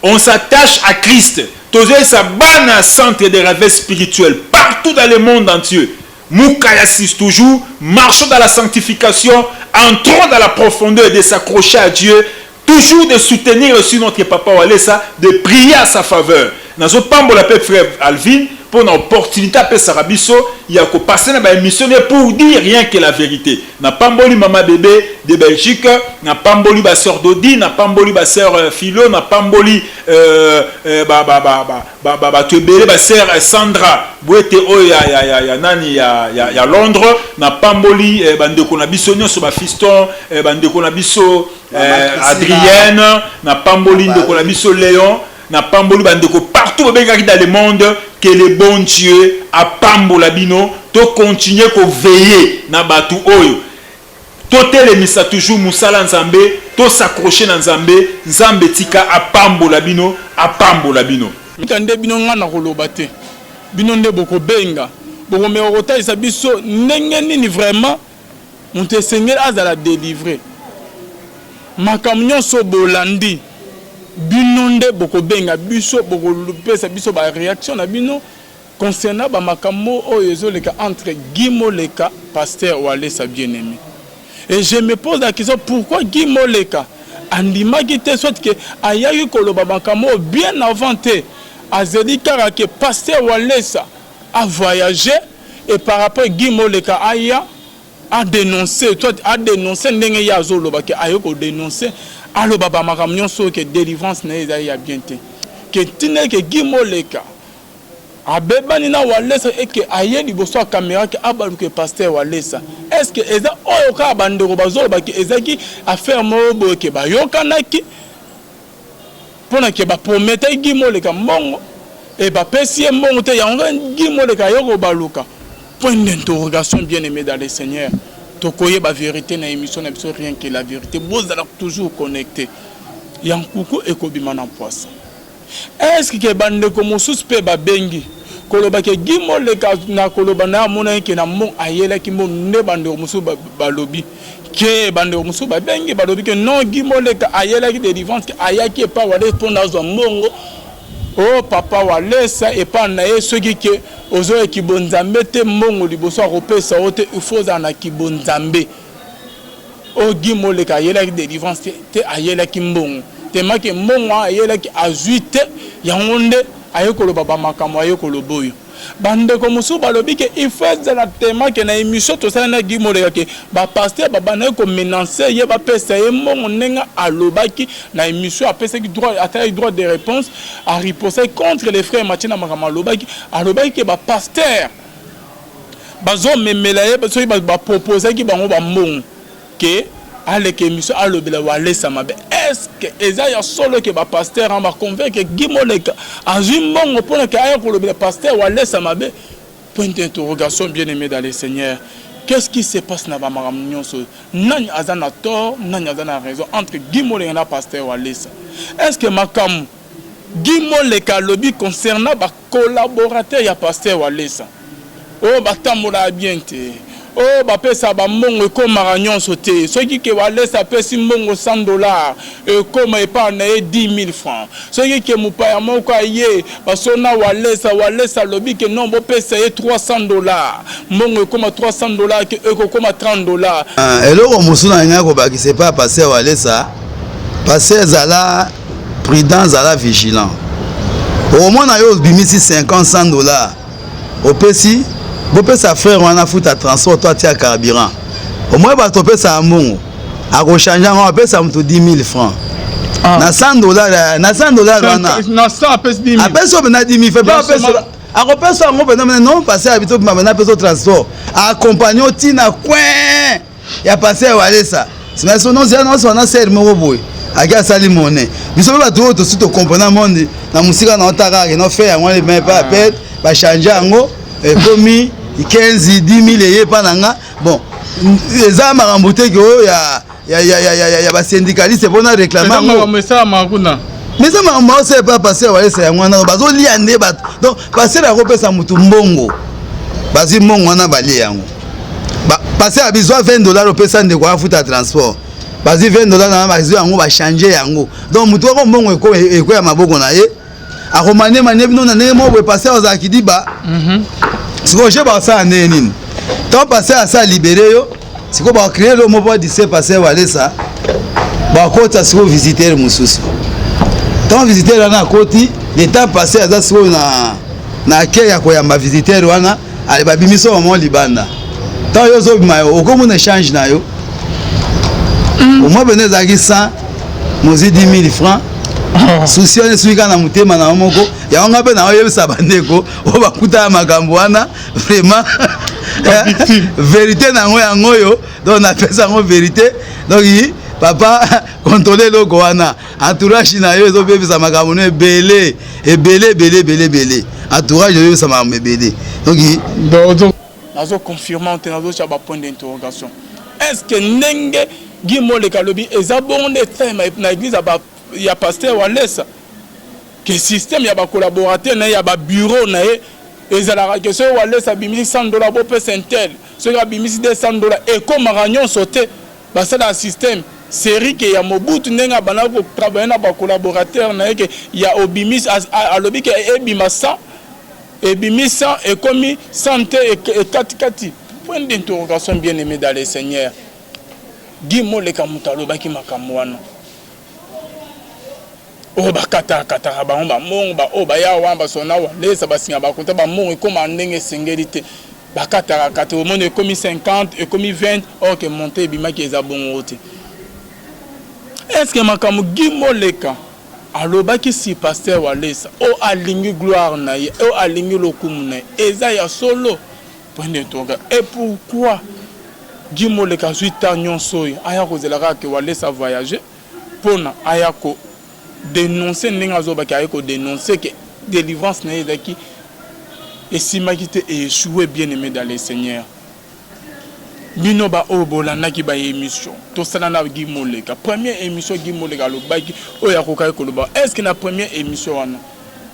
on s'attache à Christ tozoyesa bana centre de réveil spirituel partout dans le monde entier Mukaya 6 toujours marchons dans la sanctification entrons dans la profondeur de s'accrocher à Dieu toujours de soutenir aussi notre papa Walesa de prier à sa faveur nazo pambola pe frère Alvin pona opportunité apesaka biso ya ko passer na ba emission ne pour dire rien que la verite Na pamboli mama bebe de Belgique, na pamboli ba sœur Dodi, na pamboli ba sœur euh, Philo, na pamboli euh, euh, ba ba ba ba ba ba bato ebele ba sœur euh, Sandra Bwete oyo ya ya ya, ya nani ya, ya, ya Londres, na pamboli euh, bandeko na biso nyonso ba fiston euh, bandeko na biso euh, Adrienne, na pamboli ndeko na biso Léon Na pamboli ba ndeko partout bobengaki dans le monde que le bon Dieu apambola bino to continuer ko veiller na batu oyo totelemisa toujours musala Nzambe to s'accrocher na Nzambe Nzambe tika apambola bino apambola bino. Mita nde bino nga nakoloba te bino nde bokobenga bokomeka kotalisa biso ndenge nini vraiment Moto esengeli azala delivre. Makambo nionso bolandi bino nde bokobenga biso bokopesa biso ba reaction na bino concernant ba makambo oyo ezoleka entre Guy Moleka pasteur Walesa bien aime. Et je me pose la question pourquoi Guy Moleka andimaki te soit que ayaki koloba makambo oyo bien avant te azeli kaka que pasteur Walesa a voyager et par après Guy Moleka aya a denoncer soit a denoncer ndenge ye azoloba ke aye ko denoncer aloba ba makambo nyonso oyo ke delivrance na ye ezali ya bien te ke ntina ke Guy Moleka abebani na Walesa et ke aye liboso ya camera ke abaluke pasteur Walesa est ce que eza oyo kaka bandeko bazoloba ke ezalaki affaire moko boye ke bayokanaki Pona ke ba prometaki Guy Moleka mbongo et ba pesi ye mbongo te yango Guy Moleka aye ko baluka point d'interrogation bien aime dans le seigneur tokoyeba verite na emission na biso rien que la verite bozala toujours connecte ya nkuku ekobima na mpwasa est ce que bandeko mosusu pe babengi koloba ke Guy Moleka na koloba na amonaki ke na mbongo ayelaki mbongo nde bandeko mosusu balobi Ke bandeko mosusu babengi balobi ke non Guy Moleka ayelaki delivrance ke ayaki epa Walesa mpo nazwa mbongo o oh, papa Walesa epa na ye soki ke ozoya kibonzambe te mbongo liboso akopesa yo te il faut ozala na kibonzambe. Oyo Guy Moleka ayelaki delivrance te, te ayelaki mbongo. Tellement que mbongo wana ayelaki azui te, yango nde aye koloba ba makambo aye koloba oyo. Ba ndeko mosusu balobi que il faut ezala tellement que na emission tosali na Guy Moleka que ba pasteurs babandaki ko menacer ye bapesa ye mbongo ndenge alobaki na emission apesaki droit, asalaki droit de reponse, a ripostaki contre le frère Mathieu na makambo alobaki, alobaki que ba pasteurs bazo memela ye soki ba proposaki bango ba mbongo que aleka emission alobela Walesa mabe est ce que eza ya solo que ba pasteurs ba convaincre Guy Moleka azui mbongo pona que aya kolobela pasteur Walesa mabe? Point d'interrogation bien aime dans le Seigneur qu'est ce qui se passe na ba makambo nionso oyo? Nani aza na tort nani aza na raison entre Guy Moleka na pasteur Walesa? Est ce que makambo Guy Moleka alobi concernant ba collaborateurs ya pasteur Walesa oyo batambolaka bien te, oyo bapesaka ba mbongo ekomaka nionso te, soki ke Walesa apesi mbongo 100 dollars ekoma epa na ye 10.000 francs, soki ke mopaya moko aye basolo na Walesa, Walesa alobi ke non bopesa ye 300 dollars, mbongo ekoma 300 dollars ke ekokoma 30 dollars. Eloko mosusu nalingaki kobakisa epai ya pasteur Walesa, pasteur zala prudent zala vigilant okomona yo obimisi 50 100 dollars opesi bopesa frère wana afuta transport to atia carburant omoi bato opesaka mbongo akochange yango apesa moto 10 000 francs ah. na 100 dollars eh, na 100 dollars wana apesi oyo mpena 10 000 apesi akopesa yango mpena non pase ya bito mpena apesa transport accompagne otina coin ya pasteur Walesa sima so non zela na na sœur moko boye ake asali monnaie biso mpe bato oyo tosi tocomprena monde na mosika na otaka kake no fe yango wana me pa apele bachange yango ekomi 15 10 000 eye epa na nga bon eza makambo te ke oyo ya ya ya ya ya ya basyndicaliste mpona réclame yango mais eza makambo baosala epa pasteur Walesa yango wana bazolia nde bato donc pasteur akopesa motu mbongo bazwi mbongo wana balie yango pasteur abi zwa 20 dollars opesa ndeko afuta transport bazwi 20 dollars na bazwi yango bachange yango donc motu wako mbongo ekweya maboko na ye akomanie manie bino na ndenge moko boye pasteur azala kidiba mhm. sikoyo je basala ndenge nini tant pasteur asa libere yo sikoyo bacree lo moko badise pasteur walesa bakota sikoyo visiteur mosusu tant visiteur wana akoti le temps passé aza sikoyo na na accueil ya koyamba visiteur wana ale babimisi yo mama libanda ntango yo ozobima yo okomona echange na yo mm. omoi pene ezalaki 100 mozwi 10 000 francs oh. susi wana esuki kaka na motema na yo moko yango ngai mpe naoyebisa bandeko oyo bakutaka makambo wana vraiment eh, verité na yango yango oyo donc napesa yango verité donc papa contrôle eloko wana entourage na yo ezobebisa makambo no ebele ebele ebele ebele ebele entourage ezobebisa makambo ebele donc nazo confirme te nazotya ba point d'interrogation est ce que ndenge Guy Moleka alobi eza bongo nde esalema na église ya pasteur Walesa que système ya ba collaborateur na ye ya ba bureau na ye ezalaka ke soki Walesa abimisi 100 dollars bopesa un tel soki abimisi 200 dollars ekomaka nyonso te Basalaka système serie ke ya Mobutu ndenge abandaki ko travailler na ba collaborateurs na ye ke ya obimisi alobi ke ebima 100 ebimi 100 ekomi 100 te ekati kati point d'interrogation bien aimé dans le Seigneur Guy Moleka moto alobaki makambo wana oyo bakataka kataka bango bambongo ba oyo baya wana basona walesa basinga bakonta bambongo ekoma ndenge esengeli te bakataka kata omoni ekomi 50 ekomi 20 or que monte ebimaki eza bongo te est ce que makambo Guy Moleka alobaki si pasteur Walesa oyo alingi gloire na ye oyo alingi lokumu na ye eza ya solo point d'interrogation et pourquoi Guy Moleka azwi temps nyonso oyo aya kozela kaka ke Walesa voyager pona aya ko denoncer ndenge azoba ke aye ko denoncer ke delivrance na ye ezalaki esimbaki te e echoue bien aime dans le seigneur bino ba oyo bolandaki ba emission tosala na Guy Moleka première emission Guy Moleka alobaki oyo akokaki koloba est ce que na première emission wana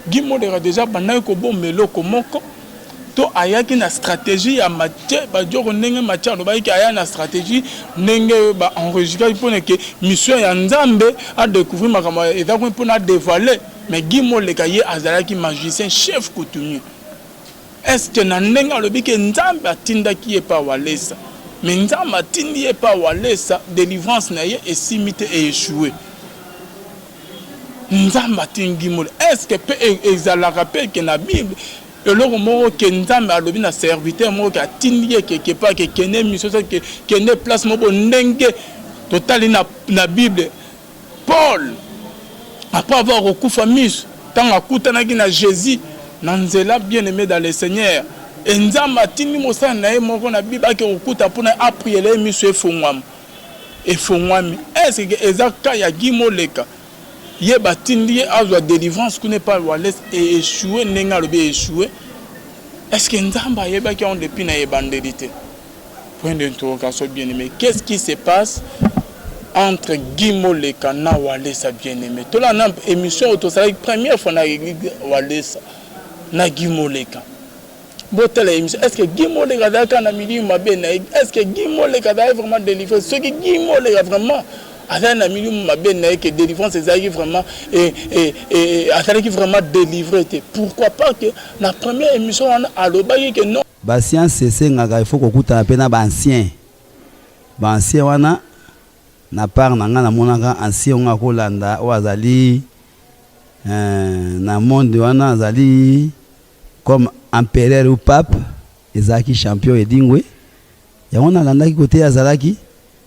Guy Moleka dejà abandaki kobomba eloko moko to ayaki na strategie ya Mathieu Badioko ndenge Mathieu alobaki ke aya na strategie ndenge ba enregistraki pona ke mission ya Nzambe a decouvrir makambo eza kuna pona a devoiler mais Guy Moleka ye azalaki magicien chef coutumier est ce que na ndenge alobi ke Nzambe atindaki ye pa Walesa? Mais Nzambe atindi ye epa Walesa, delivrance na ye esimbi te e echoue. Nzambe atindi Guy Moleka. Est ce que pe ezalaka pe ke na bible eloko moko ke Nzambe alobi na serviteur moko ke atindi ye quelque part ke kende mission ke kende place moko ndenge totali na, na bible Paul après avoir kokufa miso tango akutanaki na Jesus na nzela bien aime dans le Seigneur et Nzambe atindi mosali na ye moko na bible ake kokuta pona a priela ye miso efongwama efongwami est ce que eza cas ya Guy Moleka ye batindi ye azwa delivrance kuna epai Walesa e echoue ndenge alobi e echoue est ce que Nzambe ayebaki yango depuis na ebandeli te? Point d'interrogation bien aimé. Qu'est-ce qui se passe entre Guy Moleka na Walesa bien aimé? Tola na émission oyo tosalaki première fois na Walesa na Guy Moleka. Botala émission. Est-ce que Guy Moleka azalaki na milieu mabe na ye? Est-ce que Guy Moleka azalaki vraiment délivré? Soki Guy Moleka vraiment azalaki na milieu mabe na ye que délivrance ezalaki vraiment et, et, et, azalaki vraiment délivré te. Pourquoi pas que na première émission wana alobaki que non. Ba science esengaka il faut kokutana pe na ba anciens, ba anciens wana na part na nga namonaka ancien oyo nga kolanda oyo azali na monde wana azali comme empereur ou pape ezalaki champion Edingwe yango nalandaki kote ye azalaki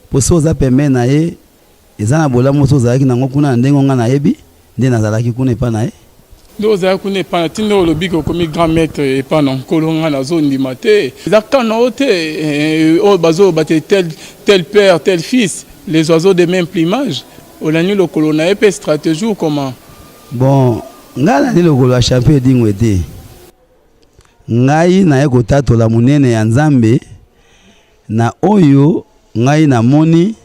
po soki oza pembeni na ye Eza na bolamu osi ozalaki nango kuna na ndenge oyo nga nayebi nde nazalaki kuna epa naye. Nde ozalaki kuna epa na ti nde olobi ke okomi grand maitre epa na nkolo nga nazo ndima te eza cas na yo te oyo bazo loba te tel tel père tel fils les oiseaux de meme plumage olandi lokolo na ye pe strategie ou comment? Bon nga nalandi lokolo ya champion Edingwe te ngai naye kotatola monene ya Nzambe na oyo Ngai na moni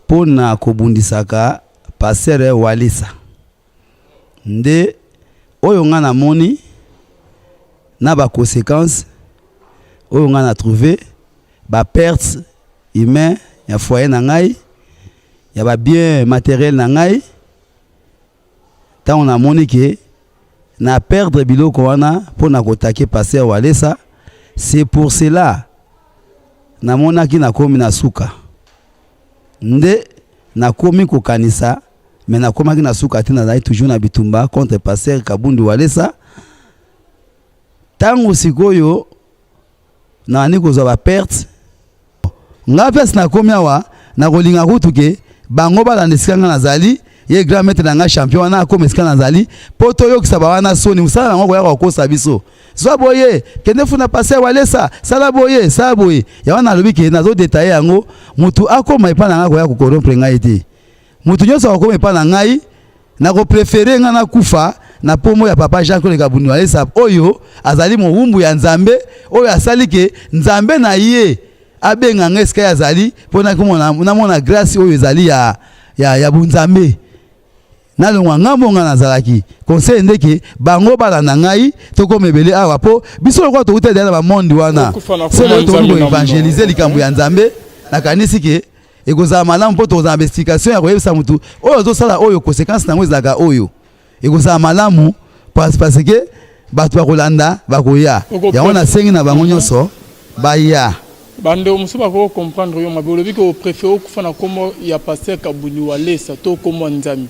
po na kobundisaka pasteur Walesa nde oyo ngai na moni na ba consequences oyo ngai na trouve ba pertes humains ya foyer na ngai ya ba biens materiels na ngai tango na moni ke na perdre biloko wana po na ko attaquer pasteur Walesa c'est pour cela Namonaki nakomi na suka nde nakomi kokanisa mais nakomaki na suka te nazali toujours na bitumba contre pasteur Kabundi Walesa tango sikoyo nabandi kozwa ba perte nga place nakomi awa nakolinga kutu ke bango balanda esika nga nazali ye grand maître na nga champion wana akoma esika nazali mpo toyokisa ba wana soni mosala nango koya kokosa biso Zwa boye, kende funa pasteur Walesa, sala boye, sala boye. Ya wana alobi ke nazo detailler yango, mutu akoma epa na ngai koya ko corrompre ngai te. Mutu nyonso akokoma epa na ngai, nako preferer ngai nakufa na pombo ya papa Jean Claude Kabundi Walesa oyo azali mowumbu ya Nzambe, oyo asali ke Nzambe na ye abenga ngai esika ye azali mpo namona grace oyo ezali ya, ya, ya bunzambe. Nalongwa ngambo nga nazalaki conseil nde ke bango balanda ngai tokoma ebele awa po biso lokola towuta deja na ba monde wana sele tokomi ko evangeliser likambo ya Nzambe nakanisi ke ekozala malamu po tokozala na ba explication ya koyebisa mutu oyo azosala oyo consequence na yango ezalaka oyo ekozala malamu parce que bato bakolanda bakoya yango nasengi na bango nyonso baya. Bandeko mosusu bakoki ko comprendre yo mabe, olobi ke o prefere okufa na kombo ya pasteur Kabuni Walesa to kombo ya Nzambe.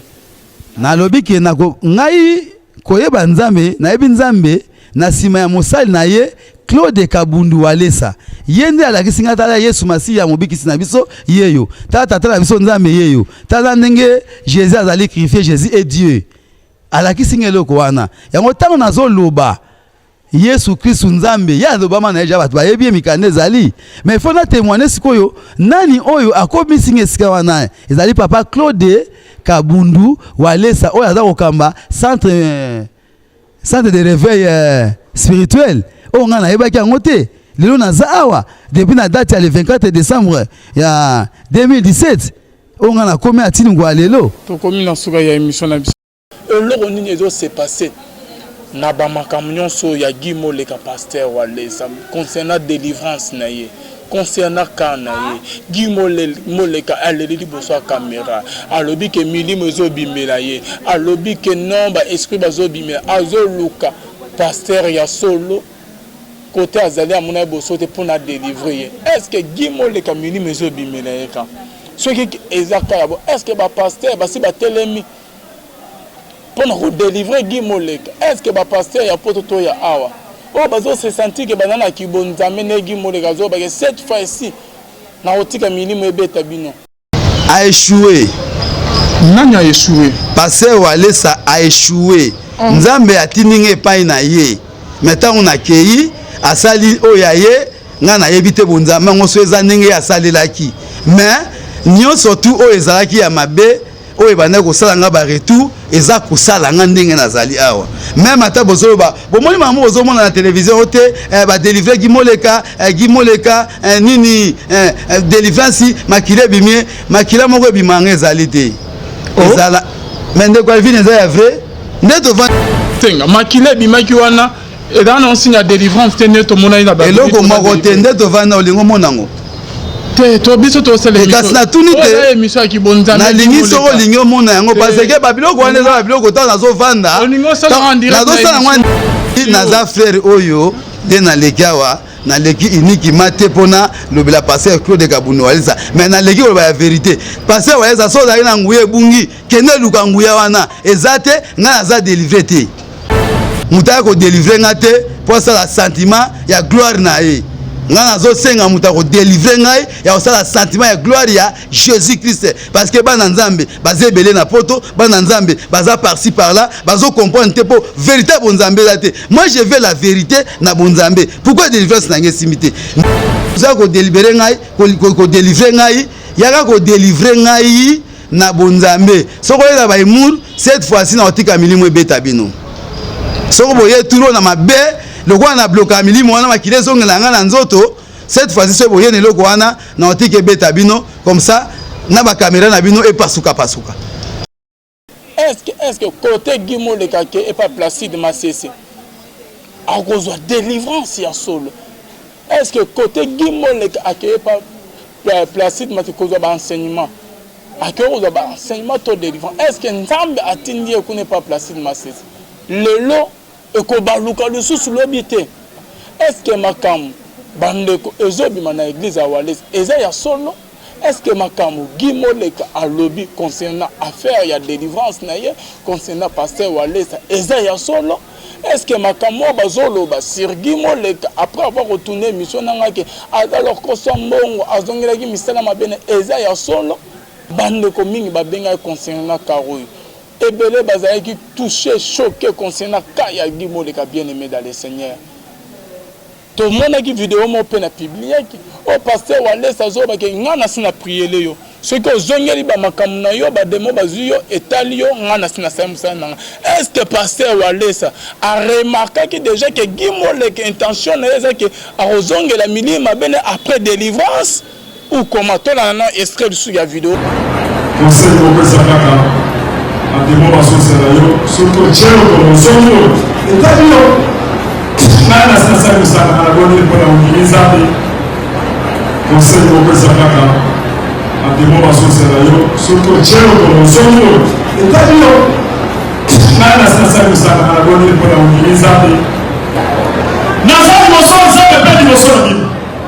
Nalobi ke nako ngai koyeba Nzambe, nayebi Nzambe na sima ya mosali na ye Claude Kabundu Walesa. Ye nde alakisi ngai tala Yesu Masiya mobikisi na biso yeyo. Tala tata na biso Nzambe yeyo. Tala ndenge Jesus azali crucifié, Jesus est Dieu. Alakisi ngai eloko wana. Yango tango nazoloba Yesu Kristu Nzambe, ye alobama na ye ja bato bayebi ye, mikanda ezali. Mais il faut na témoigner sikoyo nani oyo akomisi nga esika wana. Ezali papa Claude Kabundu Walesa oyo aza kokamba centre euh, centre de réveil euh, spirituel oyo nga nayebaki yango te. Lelo naza awa depuis na date ya le 24 décembre ya 2017 oyo nga nakomi atini ngwa lelo. Tokomi na suka ya emission na biso. Eloko nini ezo se passer na ba makambo nyonso oyo ya Guy Moleka pasteur Walesa concernant delivrance na ye concernant cas na ye Guy Moleka aleli liboso ya camera alobi ke milimo ezo bimela ye alobi ke non ba esprit bazo bimela azoluka pasteur ya solo. Cote azali amona ye boso te pona a delivre ye est ce que Guy Moleka milimo ezo bimela ye ka soki eza ka ya bo est ce que ba pasteur basi batelemi pona ko delivre Guy Moleka est ce que ba pasteur ya poto to ya awa oyo bazo se sentir que baza na kibo nzambe nde Guy Moleka azo bake cette fois ci nakotika milimo ebeta bino. A echoue. Nani a echoue? Pasteur Walesa a echoue. Oh. Nzambe atindi nga epai na ye. Mais ntango nakei asali oyo ya ye ngai nayebi te bonzambe yango so eza ndenge ye asalelaki mais nyonso tu oyo ezalaki ya mabe oyo ebandaki kosala nga ba retour eza kosala nga ndenge nazali awa meme ata bozoloba bomoni makambo bozomona na television oyo te eh, badelivre gimoleka eh, gimoleka eh, nini eh, eh, delivrance makila ebimie makila moko ebima yanga ezali te oh. ezala me ndeko alvine eza ya vrai nde tovandi tenga makila ebimaki wana ezala na nsinga ya délivrance te nde tomonaki na eloko moko te nde tovandi na olingo omona yango te to biso tosala kasi natuni te émission ya kibonzambe nalingi soki olingi omona yango parce que babiloko wana eza babiloko ntango nazovanda nazosala yango naza frere oyo nde naleki awa naleki uniquement te mpona lobela pasteur Claude Kabundo Walesa mais naleki koloba ya verité pasteur Walesa so ozalaki na nguya ebungi kende luka nguya wana eza te ngai naza delivre te moto aya kodelivre ngai te mpo asala sentiment ya gloire na ye ngai nazosenga moto akodelivre ngai ya kosala sentiment ya gloire ya jésus christ parce que bana nzambe baza ebele na poto bana nzambe baza parci par là bazo comprendre te mpo vérité ya bonzambe eza te moi je veux la vérité na bonzambe pourquoi délivrance na ngai esimbi te oza kodelibere ngai kodelivre ngai yaka kodelivre ngai na bonzambe soki oyela ba humour cette fois-ci na kotika milimo ebeta bino soki boye turo na mabe lokola na bloka milimo wana makila ezongela ngai na nzoto cette fois-ci soki boye na eloko wana na kotika ebeta bino comme ça na bakamera na bino epasuka pasuka. Est-ce que est-ce que côté Guy Moleka ke epa Placide Masese akozwa délivrance ya solo? Est-ce que côté Guy Moleka akeye epa Placide Masese kozwa ba enseignement? Akeye kozwa ba enseignement to délivrance? Est-ce que Nzambe atindi ye kuna epa Placide Masese? Lelo ekobaluka lisusu lobi te. Est-ce que makambo bandeko ezobima na église ya Walesa eza ya solo? Est-ce que makambo Guy Moleka alobi concernant affaire ya delivrance na ye concernant pasteur Walesa eza ya solo? Est-ce que makambo oyo bazoloba sur Guy Moleka après avoir retourné émission na nga ke aza lokoso mbongo azongelaki misala mabe na eza ya solo? Bandeko mingi babengaki concernant cas oyo ebele bazalaki touché choqué concernant cas ya Guy Moleka bien-aimé dans le Seigneur. Tomonaki video moko pe na publiaki oyo pasteur Walesa azoloba ke nga nasi na priele yo soki ozongeli ba makambo na yo ba demon bazui yo etali yo nga nasi nasali mosala na nga. Est ce que pasteur Walesa a remarkaki dejà ke Guy Moleka intention na ye eza ke akozongela milimo mabe na ye après delivrance? Ou comment? Tolanda nanu extrait lisusu ya video. Conseil moko eza kaka ba demon bazozela yo soki otie lokolo ozongi oyo etali yo ngai nasi nasali kosakana na bondeli mpo na ondimi nzambe conseil moko eza kaka ba demon bazozela yo soki otie lokolo ozongi oyo etali yo ngai nasi nasali kosakana na bondeli mpo na ondimi nzambe naza liboso nzambe mpe liboso na bino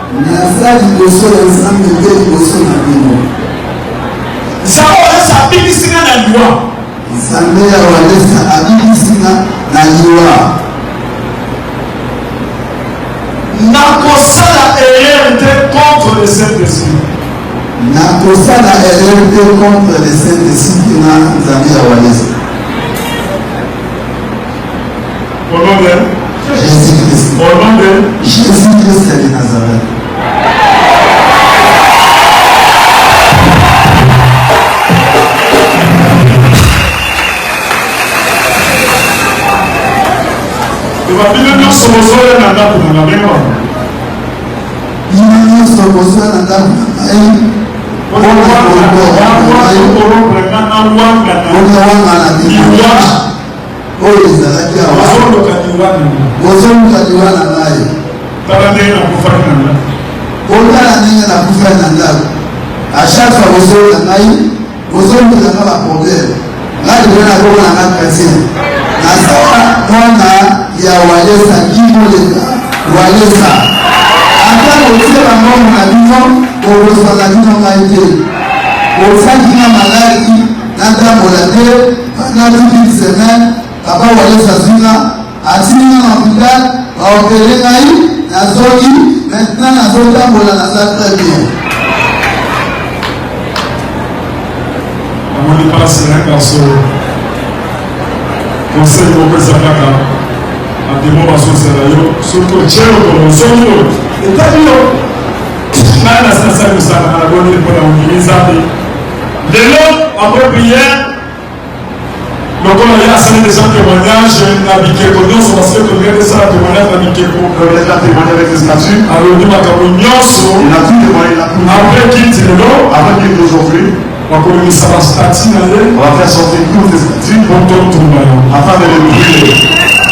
Naza liboso ya Nzambe mpe liboso na bino. Nzambe Walesa abikisi nga na liwa. Nzambe ya Walesa abikisi nga na liwa. Nakosala erreur te contre le Saint-Esprit. Nakosala erreur te contre le Saint-Esprit na Nzambe ya Walesa. Au nom de Jésus-Christ. Au nom de Jésus-Christ de Nazareth. Bino nyonso bozoya na ndako na nga benga bino nyonso bozoya na ndako na ngai mpona wangana liwa oyo ezalaki awa bozoluka liwa na ngai tala ndenge nakufaki na ndako botala ndenge nakufaki na ndako a chaque fois bozoluka ngai bozolukela nga baproblème ngai lelo nakoma na nga chrétien nazala mwana ya walesa kimoleka. Walesa. Ata botie ba mbongo na bino, bokozwa na bino ngai te. Bosaki nga maladi, natambola te pendant toute une semaine. Papa Walesa azwi nga, atindi nga na hopital, ba opere ngai, nazongi, maintenant nazotambola, naza très bien. Namoni mpasi na garçon. Conseil moko eza kaka bademo bazozela yo soki otie lokolo ozongi oyo etali yo. Ngai nasi nasali mosala na nabondeli mpo na ondimi Nzambe lelo après prière lokola ye asali deja témoignage na bikeko nyonso parce que tolingi tosala témoignage na bikeko. Alobi makambo nyonso après kiti lelo bakolongisa ba statut na ye. On va faire sortir toutes les statues po totumba yango. Afin de les brûler.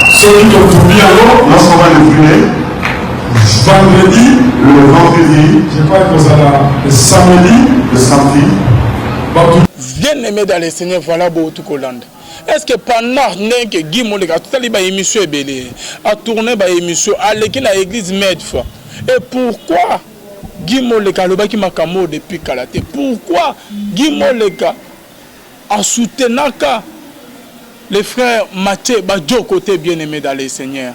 Soki totumbi yango, Lorsqu'on va les brûler, vendredi, le vendredi, je crois ekozala le samedi, le samedi, bato Bien aimé dans le Seigneur, voilà bouti kolanda. Est-ce que pendant ndenge Guy Moleka atali ba émission ebele, a tourné ba émission, aleki na église maintes fois. Et pourquoi Guy Moleka alobaki makambo oyo depuis kala te? Pourquoi Guy Moleka asoutenaka le frère Mathieu Badjoko te, bien aimé dans le Seigneur?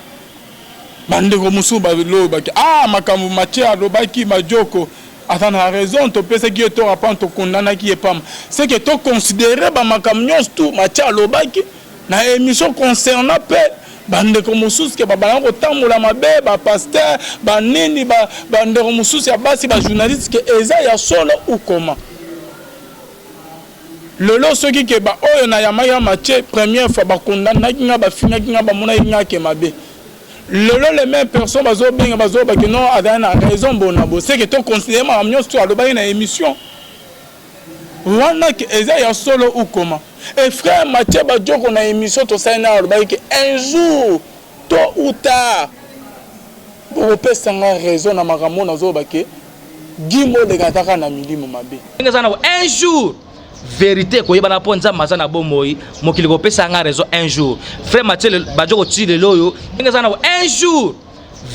Bandeko mosusu balobaki ah makambo Mathieu alobaki Badjoko aza na raison, topesaki ye tort apant tokondanaki ye pamba. C'est que toconsidere bamakambo nyonso tu Mathieu alobaki na émission concernant mpe bandeko mosusu ke babanda kotambola mabe, bapasteur banini, bandeko mosusu ya basi, bajournaliste, ke eza ya solo ou comment? Lelo soki ke ba oyo nayambaki ya Mathieu première fois bakondanaki nga, bafingaki nga, bamonaki nga ke mabe, lelo les mêmes personnes bazobenga, bazoloba ke non, azali na raison bona bo. C'est que toconsidere makambo nyonso to alobaki na émission wana ke eza ya solo ou comment? Et frère Mathieu Badjoko, na émission tosali na alobaki ke un jour, tôt ou tard, bokopesa nga raison na makambo oyo nazoloba ke Guy Moleka azaka na milimo mabe. Ndenge eza na un jour vérité ekoyebana mpo Nzambe aza na bomoi, mokili kopesa nga raison un jour. Frère Mathieu Badjoko ti lelo oyo ndenge eza na un jour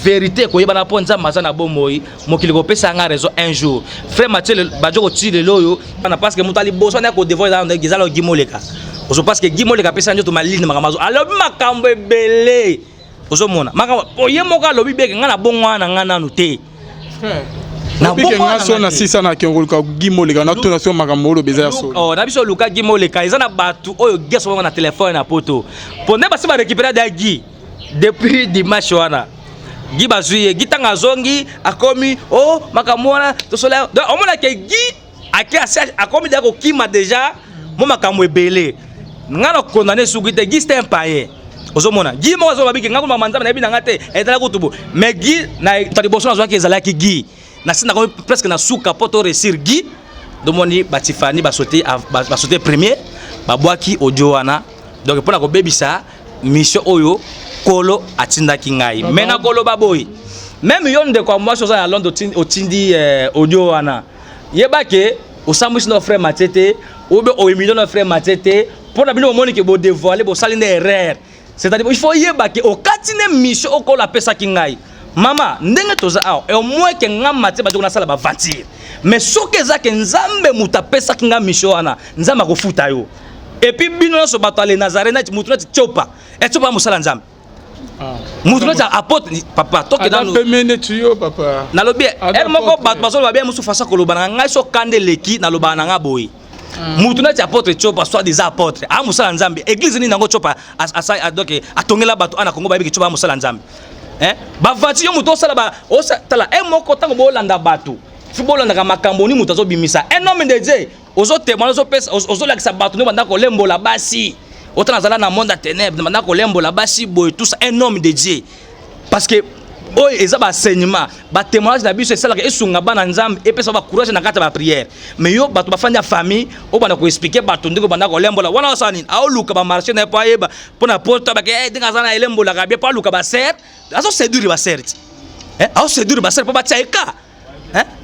vérité ekoyebana mpo Nzambe aza na bomoi, mokili kopesa nga raison un jour. Frère Mathieu Badjoko ti lelo oyo na parce que moto aliboso wana kodevoir eza na Guy Moleka ozo parce que Guy Moleka apesa nzoto malili na makambo azo alobi makambo ebele, ozomona makambo po ye moko alobi beke ngai na bongo wana ngai nanu te. Nabike nga so na sisa na kengoluka Guy Moleka na tuna so makambo oyo eza ya solo. Oh, na biso luka Guy Moleka eza na bato oyo Guy asomaka na telefone na poto po nde basi barécupéra da Guy depuis dimanche wana. Guy bazwi ye, Guy ntango azongi akomi o oh, makambo wana tosola. Donc omonake Guy ake asi akomi deja kokima deja mo makambo ebele. Nga na condamné suki te, Guy c'était un païen. Ozomona Guy moko azoba biki nga kuma manzambe nayebi na nga te ezala kutu bo, mais Guy na ta liboso nazwaki ezalaki Guy na sina komi presque na suka po to réussir Guy. Domoni batifani basote basote premier babwaki audio wana, donc mpona kobebisa mission oyo kolo atindaki ngai. Mais nakoloba boye, même yo ndeko ya mwasi oza na Londres, otindi audio wana, yeba ke osambwisi na frère Mathieu te, obe oyemili na frère Mathieu te. Mpona bino bomoni ke bodévoile, bosali nde erreur. C'est-à-dire il faut yeba ke okati nde mission oyo kolo apesaki ngai. Mama, ndenge toza awa, au moins ke nga Mathieu Badjoko nasala baventure, mais soki eza ke Nzambe moto apesaki nga mission wana, Nzambe akofuta yo. Et puis bino nyonso bato ale Nazareth, neti moto neti Tiopa, Tiopa mosala Nzambe, moto neti apôtre papa toke nanu peme neti yo papa. Nalobi ere moko bato bazoloba bien mosusu façon koloba na ngai so kanda eleki nalobaka na nga boye. Mutu neti apôtre Tiopa, soit des apôtres a mosala Nzambe, église nini yango Tiopa donc atongela bato ana Kongo bayebi ke Tiopa mosala Nzambe, hein? Bavati yo moto osala ba tala e moko ntango bolanda bato fi bolandaka makambo nini moto azobimisa. Un homme de Dieu ozotémoigne, ozopesa, ozolakisa bato nde banda kolembola basi, otala azala na monde ya ténèbre, banda kolembola basi boye, tout ça. Un homme de Dieu, parce que oyo eza baenseignement, batémoignage na biso esalaka esunga bana Nzambe, epesa bacourage na kati ya baprière. Mais yo bato bafandi ya famille oyo banda koexpliquer bato ndenge banda kolembola wana, osala nini? Aoluka bamarché na ye mpo ayeba mpo na poto bake ndenge aza na elembolaka bien mpo aluka basere, azoséduire basere ti azoséduire basere mpo batia ye ka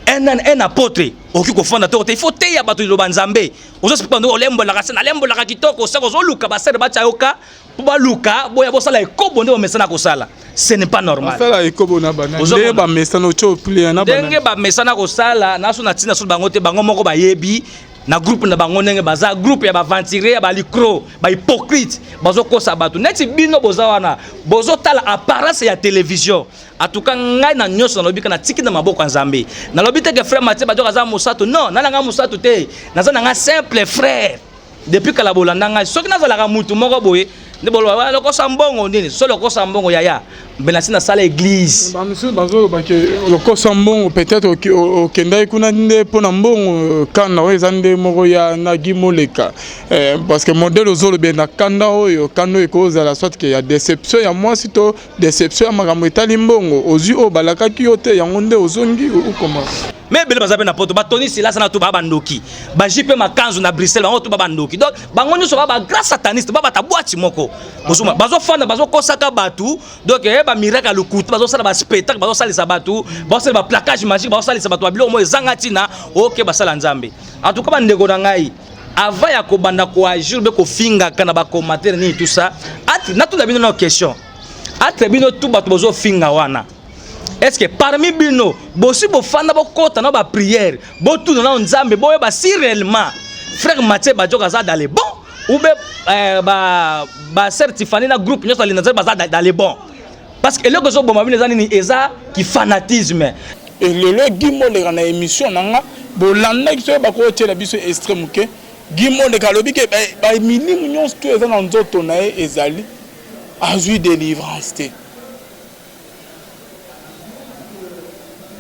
un apôtre okoki kofanda toko te. Il faut teya bato liloba Nzambe. Ozoexpliquer ndenge olembolaka se nalembolaka kitoko, seke ozoluka basere batia yo ka mpo baluka boya bosala ekobo nde bomesana kosala. Ce n'est pas normal. Basala ekobo na bana nde bamesana otyo oplia na bana. Ndenge bamesana kosala naso na ntina so bango te, bango moko bayebi na groupe na bango ndenge baza groupe ya baaventurier ya balicro bahypocrite, bazokosa bato neti bino boza wana bozotala apparence ya télévision. En tout cas ngai na nyonso nalobi ka natiki na maboko ya Nzambe. Nalobi te ke frère Mathieu Badioko aza mosato, non, nana ngai mosato te, naza na ngai simple frère. Depuis kala bolanda ngai, soki nazalaka mutu moko boye nde boloba lokosa mbongo nini, so lokosa mbongo yaya mbe nasi nasala église. Bamisusu bazoloba ke lokosa mbongo peut-être okendaki kuna nde mpo na mbongo, kanda oyo eza nde moko ya na Guy Moleka, parce que modèle ozoloba na kanda oyo, kanda oyo ekozala soit ke ya déception ya mwasi to déception ya makambo etali mbongo ozwi oyo balakaki yo te, yango nde ozongi okoma. Me ebele baza mpe na poto, batoni silasa na to baa bandoki, baji mpe makanzu na Bruxelles, bango to ba bandoki. Donc bango nyonso ba bagrand sataniste, babata bwati moko bozoma, bazofanda bazokosaka bato. Donc bamiracle ya lokuta bazosala, baspectacle bazosalisa bato, bazosala baplacage magique, bazosalisa bato babiloko moko ezanga ntina. Oke basala Nzambe. En tout cas bandeko na ngai, avant ya kobanda koagir mpe kofingaka na bacommentaire nini tout ça, natuna bino na question atre bino tu bato bozofinga wana, est-ce que parmi bino bosi bofanda bokota na baprière, botuna nao Nzambe, boyeba si réellement frère Mathieu Badioko aza dans les bons ou be ba ba sœur Tiffany na groupe nyonso alinda Nzambe baza dans les bons? Parce que eloko ezoboma bino eza nini? Eza kifanatisme. Lelo Guy Moleka na émission na nga bolandaki, soki bakotiela biso extrait moke, Guy Moleka alobi ke bamilimu nyonso to eza na nzoto na ye ezali azwi délivrance te.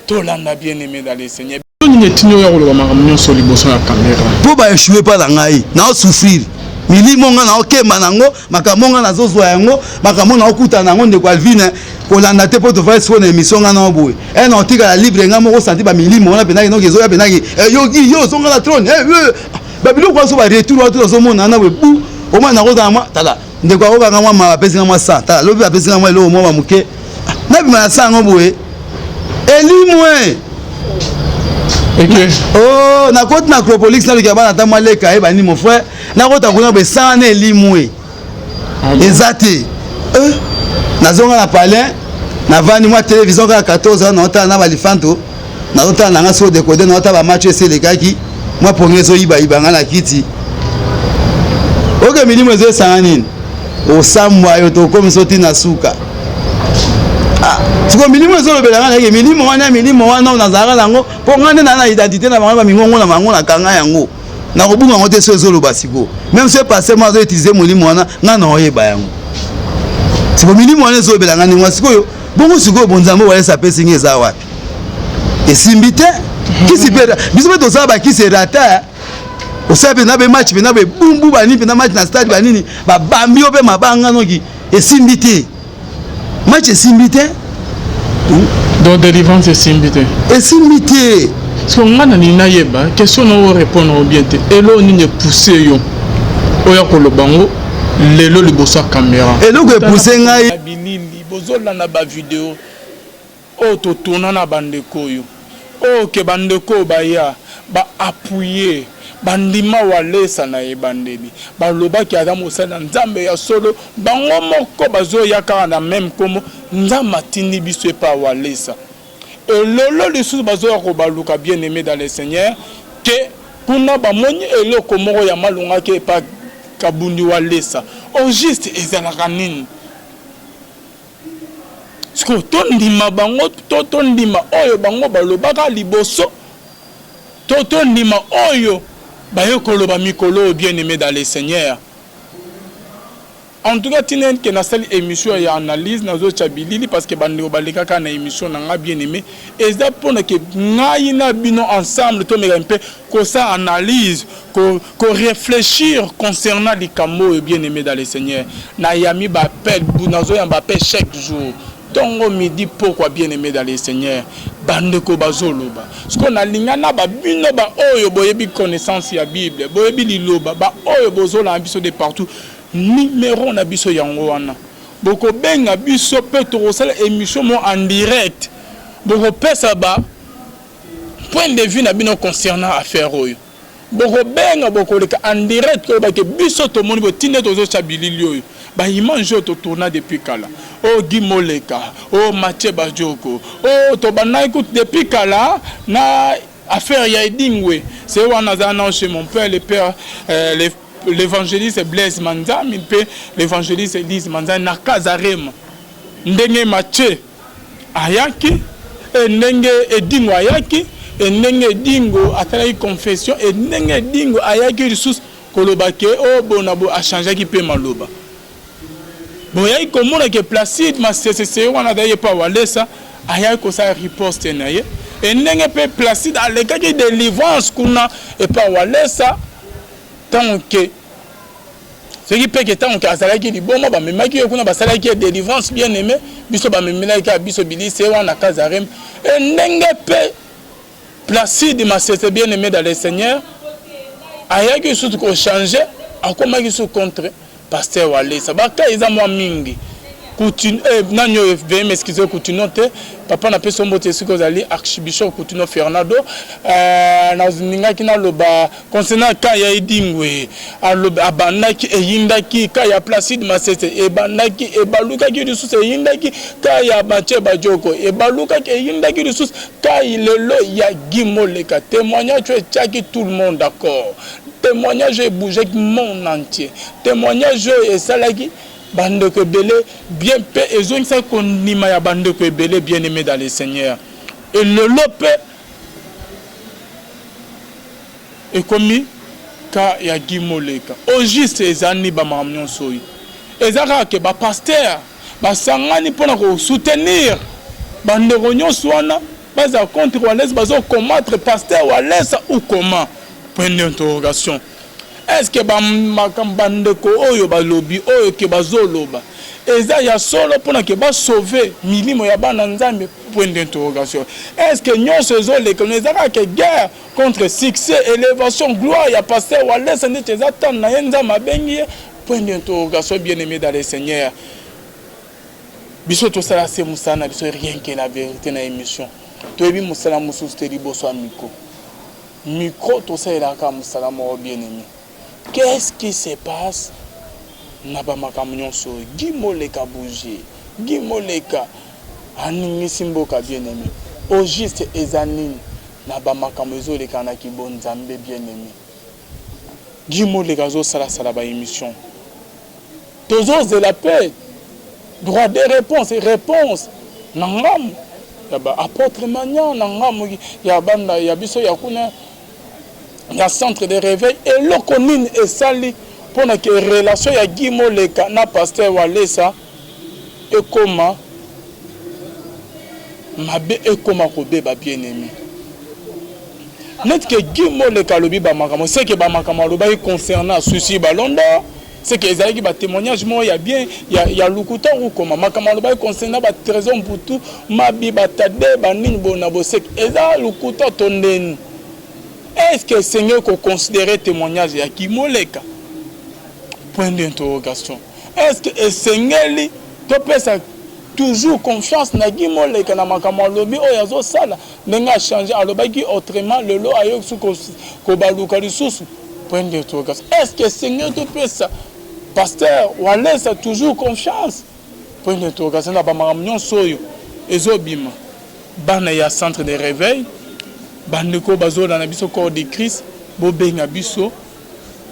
Tolanda, bien aimé dans le Seigneur. Nini etindi oyo koloba makambo nyonso liboso ya kamera? Mpo baéchoué mpa na ngai, naosouffrir milimo nga, naokemba nango makambo nga nazozwa yango, makambo naokutana yango. Ndeko Alvine, kolanda te mpo tovai sikoyo na émission nga nao boye e na otikala libre nga moko santi bamilimo wana mpendaki noki ezoya mpendaki yoki yo ozonga na trône, babiloko wana so baretour wana tozomona wana boye bu omwana nakozala mwa tala ndeko akokanga mwa mawa, apesi nga mwa sa tala lobi, apesi nga mwa eloko mwa bamoke, nabima na sa yango boye elimwe. Oh, nakoti na Acropolix, naluki bana ata mwa leka ye bani mon frère, nakota kuna boye sana elimwe eza te. Nazonga na palin, navandi mwa télévision kaka 14 heures, naotala na balifanto, nazotala nanga so décodeur, naotala bamatch esi elekaki, mwa pongi ezoyibayiba nga na kiti. Oke milimo ezoesanga nini, osambwa yo tokomisa oti na suka. Ah, sikoyo milimo ezolobela nga nayeke milimo wana, milimo wana oyo nazalaka nango mpo nga nde naa na identité na bango, bamingongo na bango nakanga yango, nakobunga yango te. So ezoloba sikoyo, même so pasteur mo azoutiliser molimo wana, nga na oyeba yango. Sikoyo milimo wana ezolobela nga ndenge sikoyo bongo. Sikoyo bonzambe walesa apesi nga eza wapi? Esimbi te. Kisi mpe biso mpe tosala bakisi erata, osala mpe na be match mpe na be bumbu banini mpe na match na stade banini babambi yo mpe mabanga noki esimbi te, match esimbi te. Donc délivrance esimbi te? Esimbi te. So nga na nini nayeba question na oyo répondre bien te. Eloko nini epousse yo oya koloba ngo lelo liboso ya caméra? Eloko epousse ngai bilili bozolanda bavideo oyo totourna na bandeko oyo, oyo ke bandeko oyo baya baappuyer, bandima Walesa na ebandeli, balobaki aza mosali na Nzambe ya solo. Bango moko bazoya kaka na même nkombo Nzambe atindi biso epa Walesa. Elolo lisusu bazoya kobaluka, bien aimé dans le Seigneur, ke kuna bamoni eloko moko ya malongaki epa Kabundi Walesa. Au juste ezalaka nini sikoyo? Tondima bango to tondima oyo bango balobaka liboso to tondima oyo baye koloba mikolo oyo, bien aimé dans le Seigneur? En tout cas ntina ke nasali émission ya analyse, nazotya bilili parce que bandeko balekaka na émission na nga, bien aimé, eza mpona ke ngai na bino ensemble tomeka mpe kosala analyse, koréfléchir concernant likambo oyo. Bien aimé dans le Seigneur, nayami baappel, nazoyamba appel chaque jour, ntongo, midi, pokwa. Bien aimé dans le Seigneur, bandeko bazoloba sikoyo, nalinga na babino baoyo boyebi connaissance ya Bible, boyebi liloba, baoyo bozolanda biso de partout, numéro na biso yango wana, bokobenga biso mpe tokosala émission mo en direct, bokopesa ba point de vue na bino concernant affaire oyo. Bokobenga, bokoleka en direct, koyeba ke biso tomoni botinda, tozotya bilili oyo. Ba images oyo to tourna depuis kala. Oh Guy Moleka, oh Mathieu Badjoko, oh tobandaki kutu depuis kala na affaire ya Edingwe. C'est wana aza nao chez mon père, le père euh, l'évangéliste Blaise Manzambi mpe l'évangéliste Elise Manzambi na Kazarema. Ndenge Mathieu ayaki e ndenge Edingo ayaki e ndenge Edingo asalaki confession e ndenge Edingo ayaki lisusu koloba ke oh bona bo a changeaki pe maloba. Boyaki komona ke Placide Masesese wana azalaki epa Walesa ayaki kosala riposte na ye e ndenge pe Placide alekaki delivrance kuna epa Walesa tango ke soki pe ke tango ke azalaki liboma bamemaki ye kuna basalaki ye delivrance bien aime biso bamemelaki kaka biso bilise wana Kazarem e ndenge pe Placide Masese bien aime dans le Seigneur ayaki lisusu ko changer akomaki lisusu contre Pasteur Walesa ba cas eza mwa mingi Coutinho eh, nani oyo veuillez m'excuser Coutinho te papa napesi yo mbote esika ozali Archbishop Coutinho Fernando euh, nalingaki naloba concernant cas ya Edingwe abandaki eyindaki cas ya Placide Masese ebandaki ebalukaki lisusu eyindaki cas ya Mathieu Badjoko ebalukaki eyindaki lisusu Kai lelo ya Guy Moleka temoignage oyo etiaki tout le monde d'accord temoignage oyo ebougeaki monde entier temoignage oyo esalaki ba ndeko ebele bien mpe ezongisaki kondima ya ba ndeko ebele bien aime dans le Seigneur et lelo mpe Ekomi cas ya Guy Moleka. Au juste eza nini ba makambo nionso oyo? Eza kaka que ba pasteurs basangani pona ko soutenir ba ndeko nionso wana bazala contre Walesa bazo combattre pasteur Walesa ou comment? Point d'interrogation. Est-ce que ba makambo ba ndeko oyo balobi oyo que bazoloba eza ya solo pona que ba sauver milimo ya bana Nzambe? Point d'interrogation. Est-ce que nionso ezoleka eza kaka que guerre Contre succès, elevation, gloire ya pasteur Walesa ndeti eza temps na ye Nzambe abengi ye point d'interrogation bien aimé dans le Seigneur. Biso tosala se mosala na biso rien que la vérité na émission. Toyebi mosala mosusu te liboso ya micro. Micro tosalelaka kaka mosala moko bien aimé. Qu'est-ce qui se passe na ba makambo nyonso oyo? Guy Moleka bouger. Guy Moleka aningisi mboka bien aimé. Au juste eza nini? Na ba makambo ezo leka na ki bo nzambe bien aime Guy moleka azo sala sala ba emission tozo zela pe droit de reponse reponse na ngambo ya ba apotre mania na ngambo ya banda ya biso ya kuna ya centre de reveil eloko nini esali pona ke relation ya Guy moleka na pasteur Walesa ekoma mabe ekoma kobeba bien aime neti ke Guy Moleka alobi ba makambo c'est que ba makambo alobaki concernant souci balondo c'est que ezalaki ba témoignage moko ya bien ya, ya lokuta okoma makambo alobaki concernant ba trésor mputu mabi ba tade ba nini bona boseke eza lokuta to ndeni est ce que esengeli ko considérer témoignage ya Guy Moleka point d'interrogation Est ce que esengeli topesa toujours confiance na Guy Moleka na makambo alobi oyo azosala ndenge a changer alobaki autrement lelo aye lisusu kobaluka lisusu point d'interrogation est ce que esengeli topesa pasteur Walesa toujours confiance point d'interrogation na ba makambo nyonso oyo ezobima bana ya centre de réveil bandeko bazolanda biso corps de Christ bobenga biso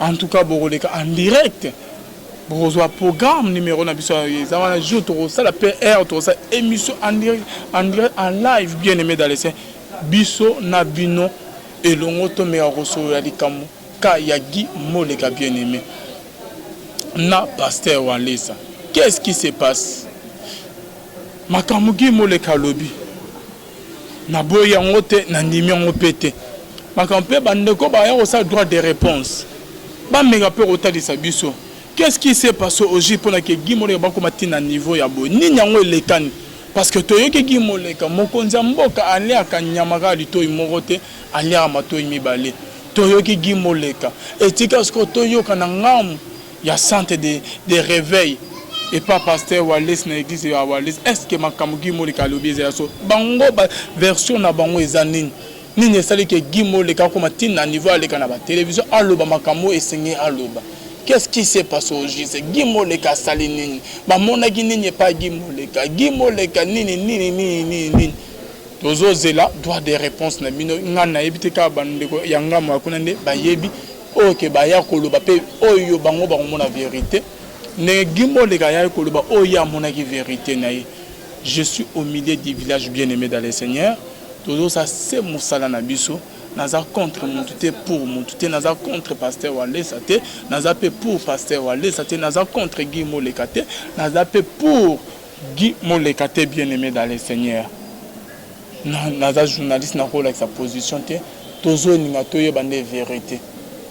En tout cas bokoleka en direct bokozwa programme numero na biso eza wana jour tokosala pe heure tokosala émission en direct en direct en live bien aimé dans le sein biso na bino elongo tomeka kosolola likambo ka ya Guy Moleka bien aimé na pasteur Walesa qu'est-ce qui se passe makambo Guy Moleka alobi Naboyi yango te, nandimi yango mpe te. Makambo mpe bandeko baya kosala droit de reponse, bameka mpe kotalisa biso qu'est-ce qui s'est passe au juste pona ke Guy Moleka bakoma ti na niveau ya boye. Nini yango elekani? Parce que toyoki Guy Moleka, mokonzi ya mboka aliaka nyama kaka litoyi moko te, aliaka matoyi mibale. Toyoki Guy Moleka, etika sikoyo toyoka na ngambo ya centre de de reveil epa pasteur Walesa na eglise ya Walesa est ce que makambo Guy Moleka alobi eza ya solo bango ba version na bango eza nini nini esali ke Guy Moleka akoma ti na niveau aleka na ba television aloba makambo oyo esengeli aloba. Qu'est-ce qui s'est passé au juste? Guy Moleka asali nini? Bamonaki nini epai Guy Moleka? Guy Moleka nini nini nini nini nini? Tozozela droit de réponse na bino. Ngai nayebi te, kaka bandeko ya ngambo ya kuna nde bayebi oyo ke baya koloba mpe oyo bango bakomona vérité ndenge Guy Moleka ayaki koloba oyo ye amonaki vérité na ye. Je suis au milieu du village, bien aimé dans le Seigneur. Tozosala se mosala na biso. Naza contre mutu te, pour mutu te. Naza contre pasteur Walesa te, naza mpe pour pasteur Walesa te. Naza contre Guy Moleka te, naza mpe pour Guy Moleka te. Bien aimé dans le Seigneur, naza journaliste, nakolakisa position te. Tozolinga toyeba nde vérité,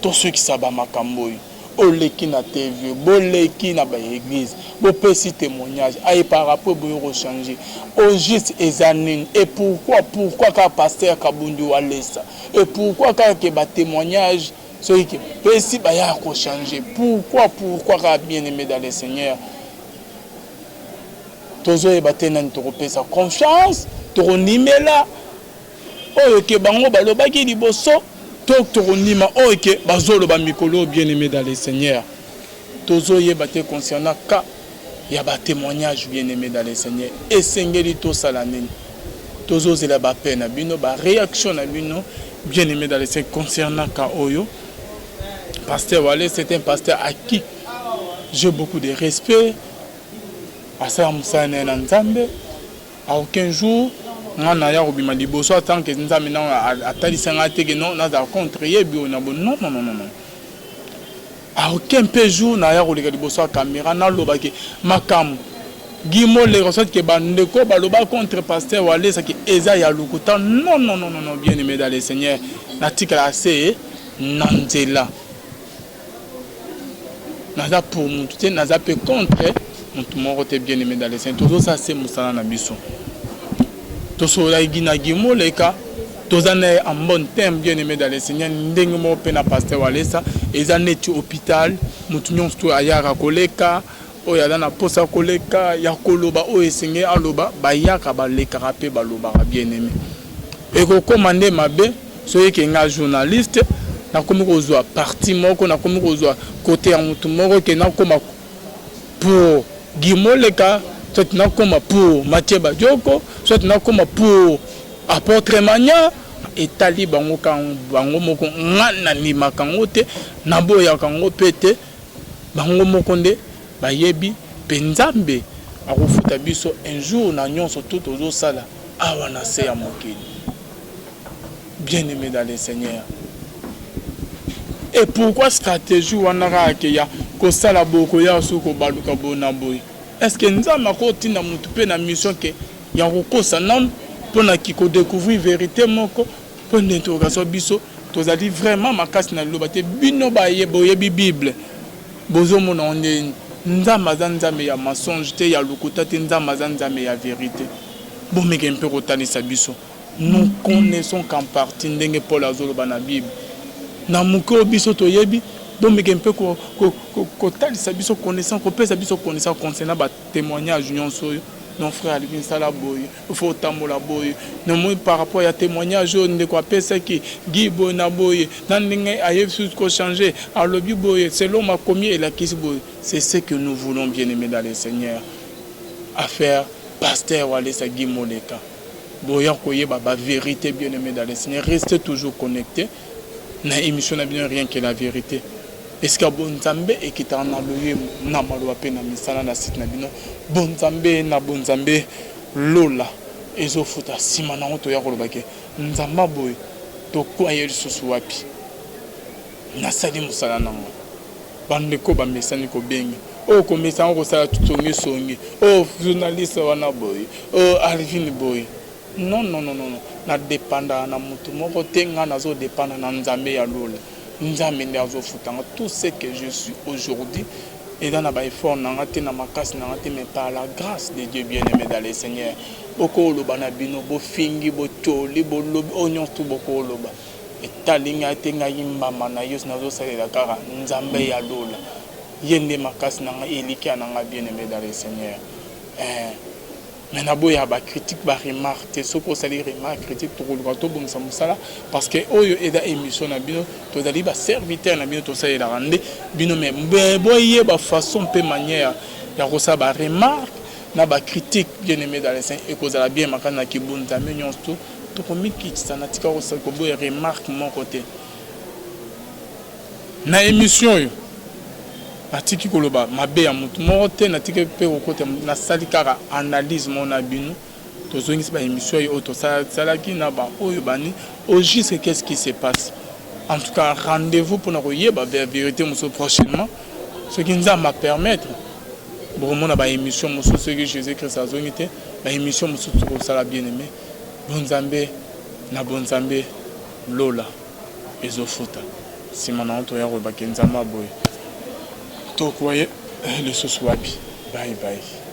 tosukisa bamakambo oyo. Oleki na TV, boleki na baéglise, bopesi témoignage aye par rapport boye kochanger. Au juste eza nini? Et pourquoi kaka pasteur Kabundi Walesa? Et pourquoi kaka ke batémoignage soki ke pesi baya kochanger? Pourquoi kaka? Bien aimé dans le Seigneur, tozoyeba te nani tokopesa confiance, tokondimela oyo ke bango balobaki liboso to tokondima oyo ke bazoloba mikolo. Bien aimé dans le Seigneur, tozoyeba te concernant cas ya batémoignage. Bien aimé dans le Seigneur, esengeli tosala nini? Tozozela bape na bino, baréaction na bino, bien aimé dans le Seigneur, concernant cas oyo. Pasteur Wale, c'est un pasteur à qui j'ai beaucoup de respect. Asala mosala na ye na Nzambe. À aucun jour nga na ya kobima liboso en tant que Nzambe na atalisa nga te ke non, nazala contre ye bio na bo. Non, non, non, non, non. À aucun mpe jour naya koleka liboso ya caméra nalobaki makambo Guy Moleka soit ke bandeko baloba contre pasteur Walesa ke eza ya lokuta. Non, non, non, non, non. Bien aimé dans le Seigneur, natikala se na nzela. Naza pour mutu te, naza mpe contre mutu moko te. Bien aimé dans le Seigneur, tozosala se mosala na biso. Tosololaki na Guy Moleka, toza na ye en bon terme, bien aimé dans le Seigneur. Ndenge moko mpe na pasteur Walesa. Eza neti hôpital, motu nyonso to ayaka koleka, oyo aza na mposa koleka ya koloba oyo esengeli aloba, bayaka, balekaka mpe balobaka. Bien aimé, ekokóma nde mabe soki ke nga journaliste nakomi kozwa parti moko, nakomi kozwa côté ya motu moko, ke nakóma pour Guy Moleka, soit nakóma pour Mathieu Badioko, soit nakóma pour apôtre Mania. Etali bango ka bango moko. Nga nandimaka yango te, naboyaka yango mpe te. Bango moko nde bayebi, mpe Nzambe akofuta biso un jour na nyonso tu tozosala awa na se ya mokili. Bien aimé dans le Seigneur, et pourquoi stratégie wana kaka ke ya kosala boye, koya soki kobaluka boye na boye? Est ce que Nzambe akotinda motu mpe na mission ke ya kokosa nanu mpona ki kodécouvrir vérité moko? Point d'interrogation. Biso tozali vraiment makasi na liloba te. Bino baye boyebi Bible, bozomona ngo ndeni. Nzambe aza Nzambe ya mensonge te, ya lokuta te. Nzambe aza Nzambe ya vérité. Bomeke mpe kotalisa biso. Nous connaissons qu'en partie, ndenge Paul azoloba na Bible, na moke oyo biso toyebi. Bomeke mpe kotalisa biso connaissance, kopesa biso connaissance concernant batémoignage nyonso oyo. Non, frère alingi nsala boye, faut otambola boye. Nomoi par rapport ya témoignage oyo ndeko apesaki Guy boye na boye, na ndenge ayebi susu kochanger, alobi boye, selon makomi elakisi boye. C'est ce que nous voulons, bien aimé dans le Seigneur. Affaire pasteur Walesa, Guy Moleka, boya koyeba bavérité. Bien aimé dans le Seigneur, restez toujours connecté na émission na bino Rien que la vérité, esika bonzambe ekitaka na loyembo, na maloba mpe na misala, na site na bino Bonzambe na Bonzambe Lola ezofuta. Nsima nango toya koloba ke Nzambe boye tokwa ye lisusu wapi. Nasali mosala nango. Bandeko bamesani kobenga oyo komesana kosala songisongi, oyo journaliste wana boye, oyo Alvin boye. Non, non, non, non. Nadépendaka na motu moko te. Ngai nazodépendre na Nzambe ya lola. Nzambe nde azofutanga. Tout ce que je suis aujourd'hui eza na baeffort na nga te, na makasi na nga te, mais par la grâce de Dieu. Bien aimé dans le Seigneur, bokoloba na bino, bofingi, botoli, bolobi oyo nyonso tu bokoloba, etali ngai te. Ngai mbamba na yesu, nazosalela kaka Nzambe ya lola. Ye nde makasi na ngai, elikia na ngai. Bien aimé dans le Seigneur, eh. Mais naboya ba critique ba remarque te. Soki osali remarque critique, tokoluka tobongisa mosala parce que oyo eza émission na bino, tozali ba serviteur na bino, tosalelaka nde bino. Mais boyeba façon mpe manière ya kosala ba remarque na ba critique, bien aimé dans le Seigneur, ekozala bien makasi na kibunzambe nyonso to tokomikitisa. Natika koboya remarque moko te na émission oyo. Natiki koloba mabe ya motu moko te, natiki mpe kokota, nasali kaka analyse moko na bino. Tozongisi ba émission oyo tosalaki na baoyo bani au juste, qu'est-ce qui se passe. En tout cas, rendez-vous mpona koyeba vérité mosusu prochainement, soki Nzambe apermettre. Bokomona ba émission mosusu soki Jésus Christ azongi te, ba émission mosusu tokosala. Bien aimé, bonzambe na bonzambe, lola ezofuta. Nsima na ngo toya koyebaki Nzambe aboye tokoye lisusu wapi. Bye bye.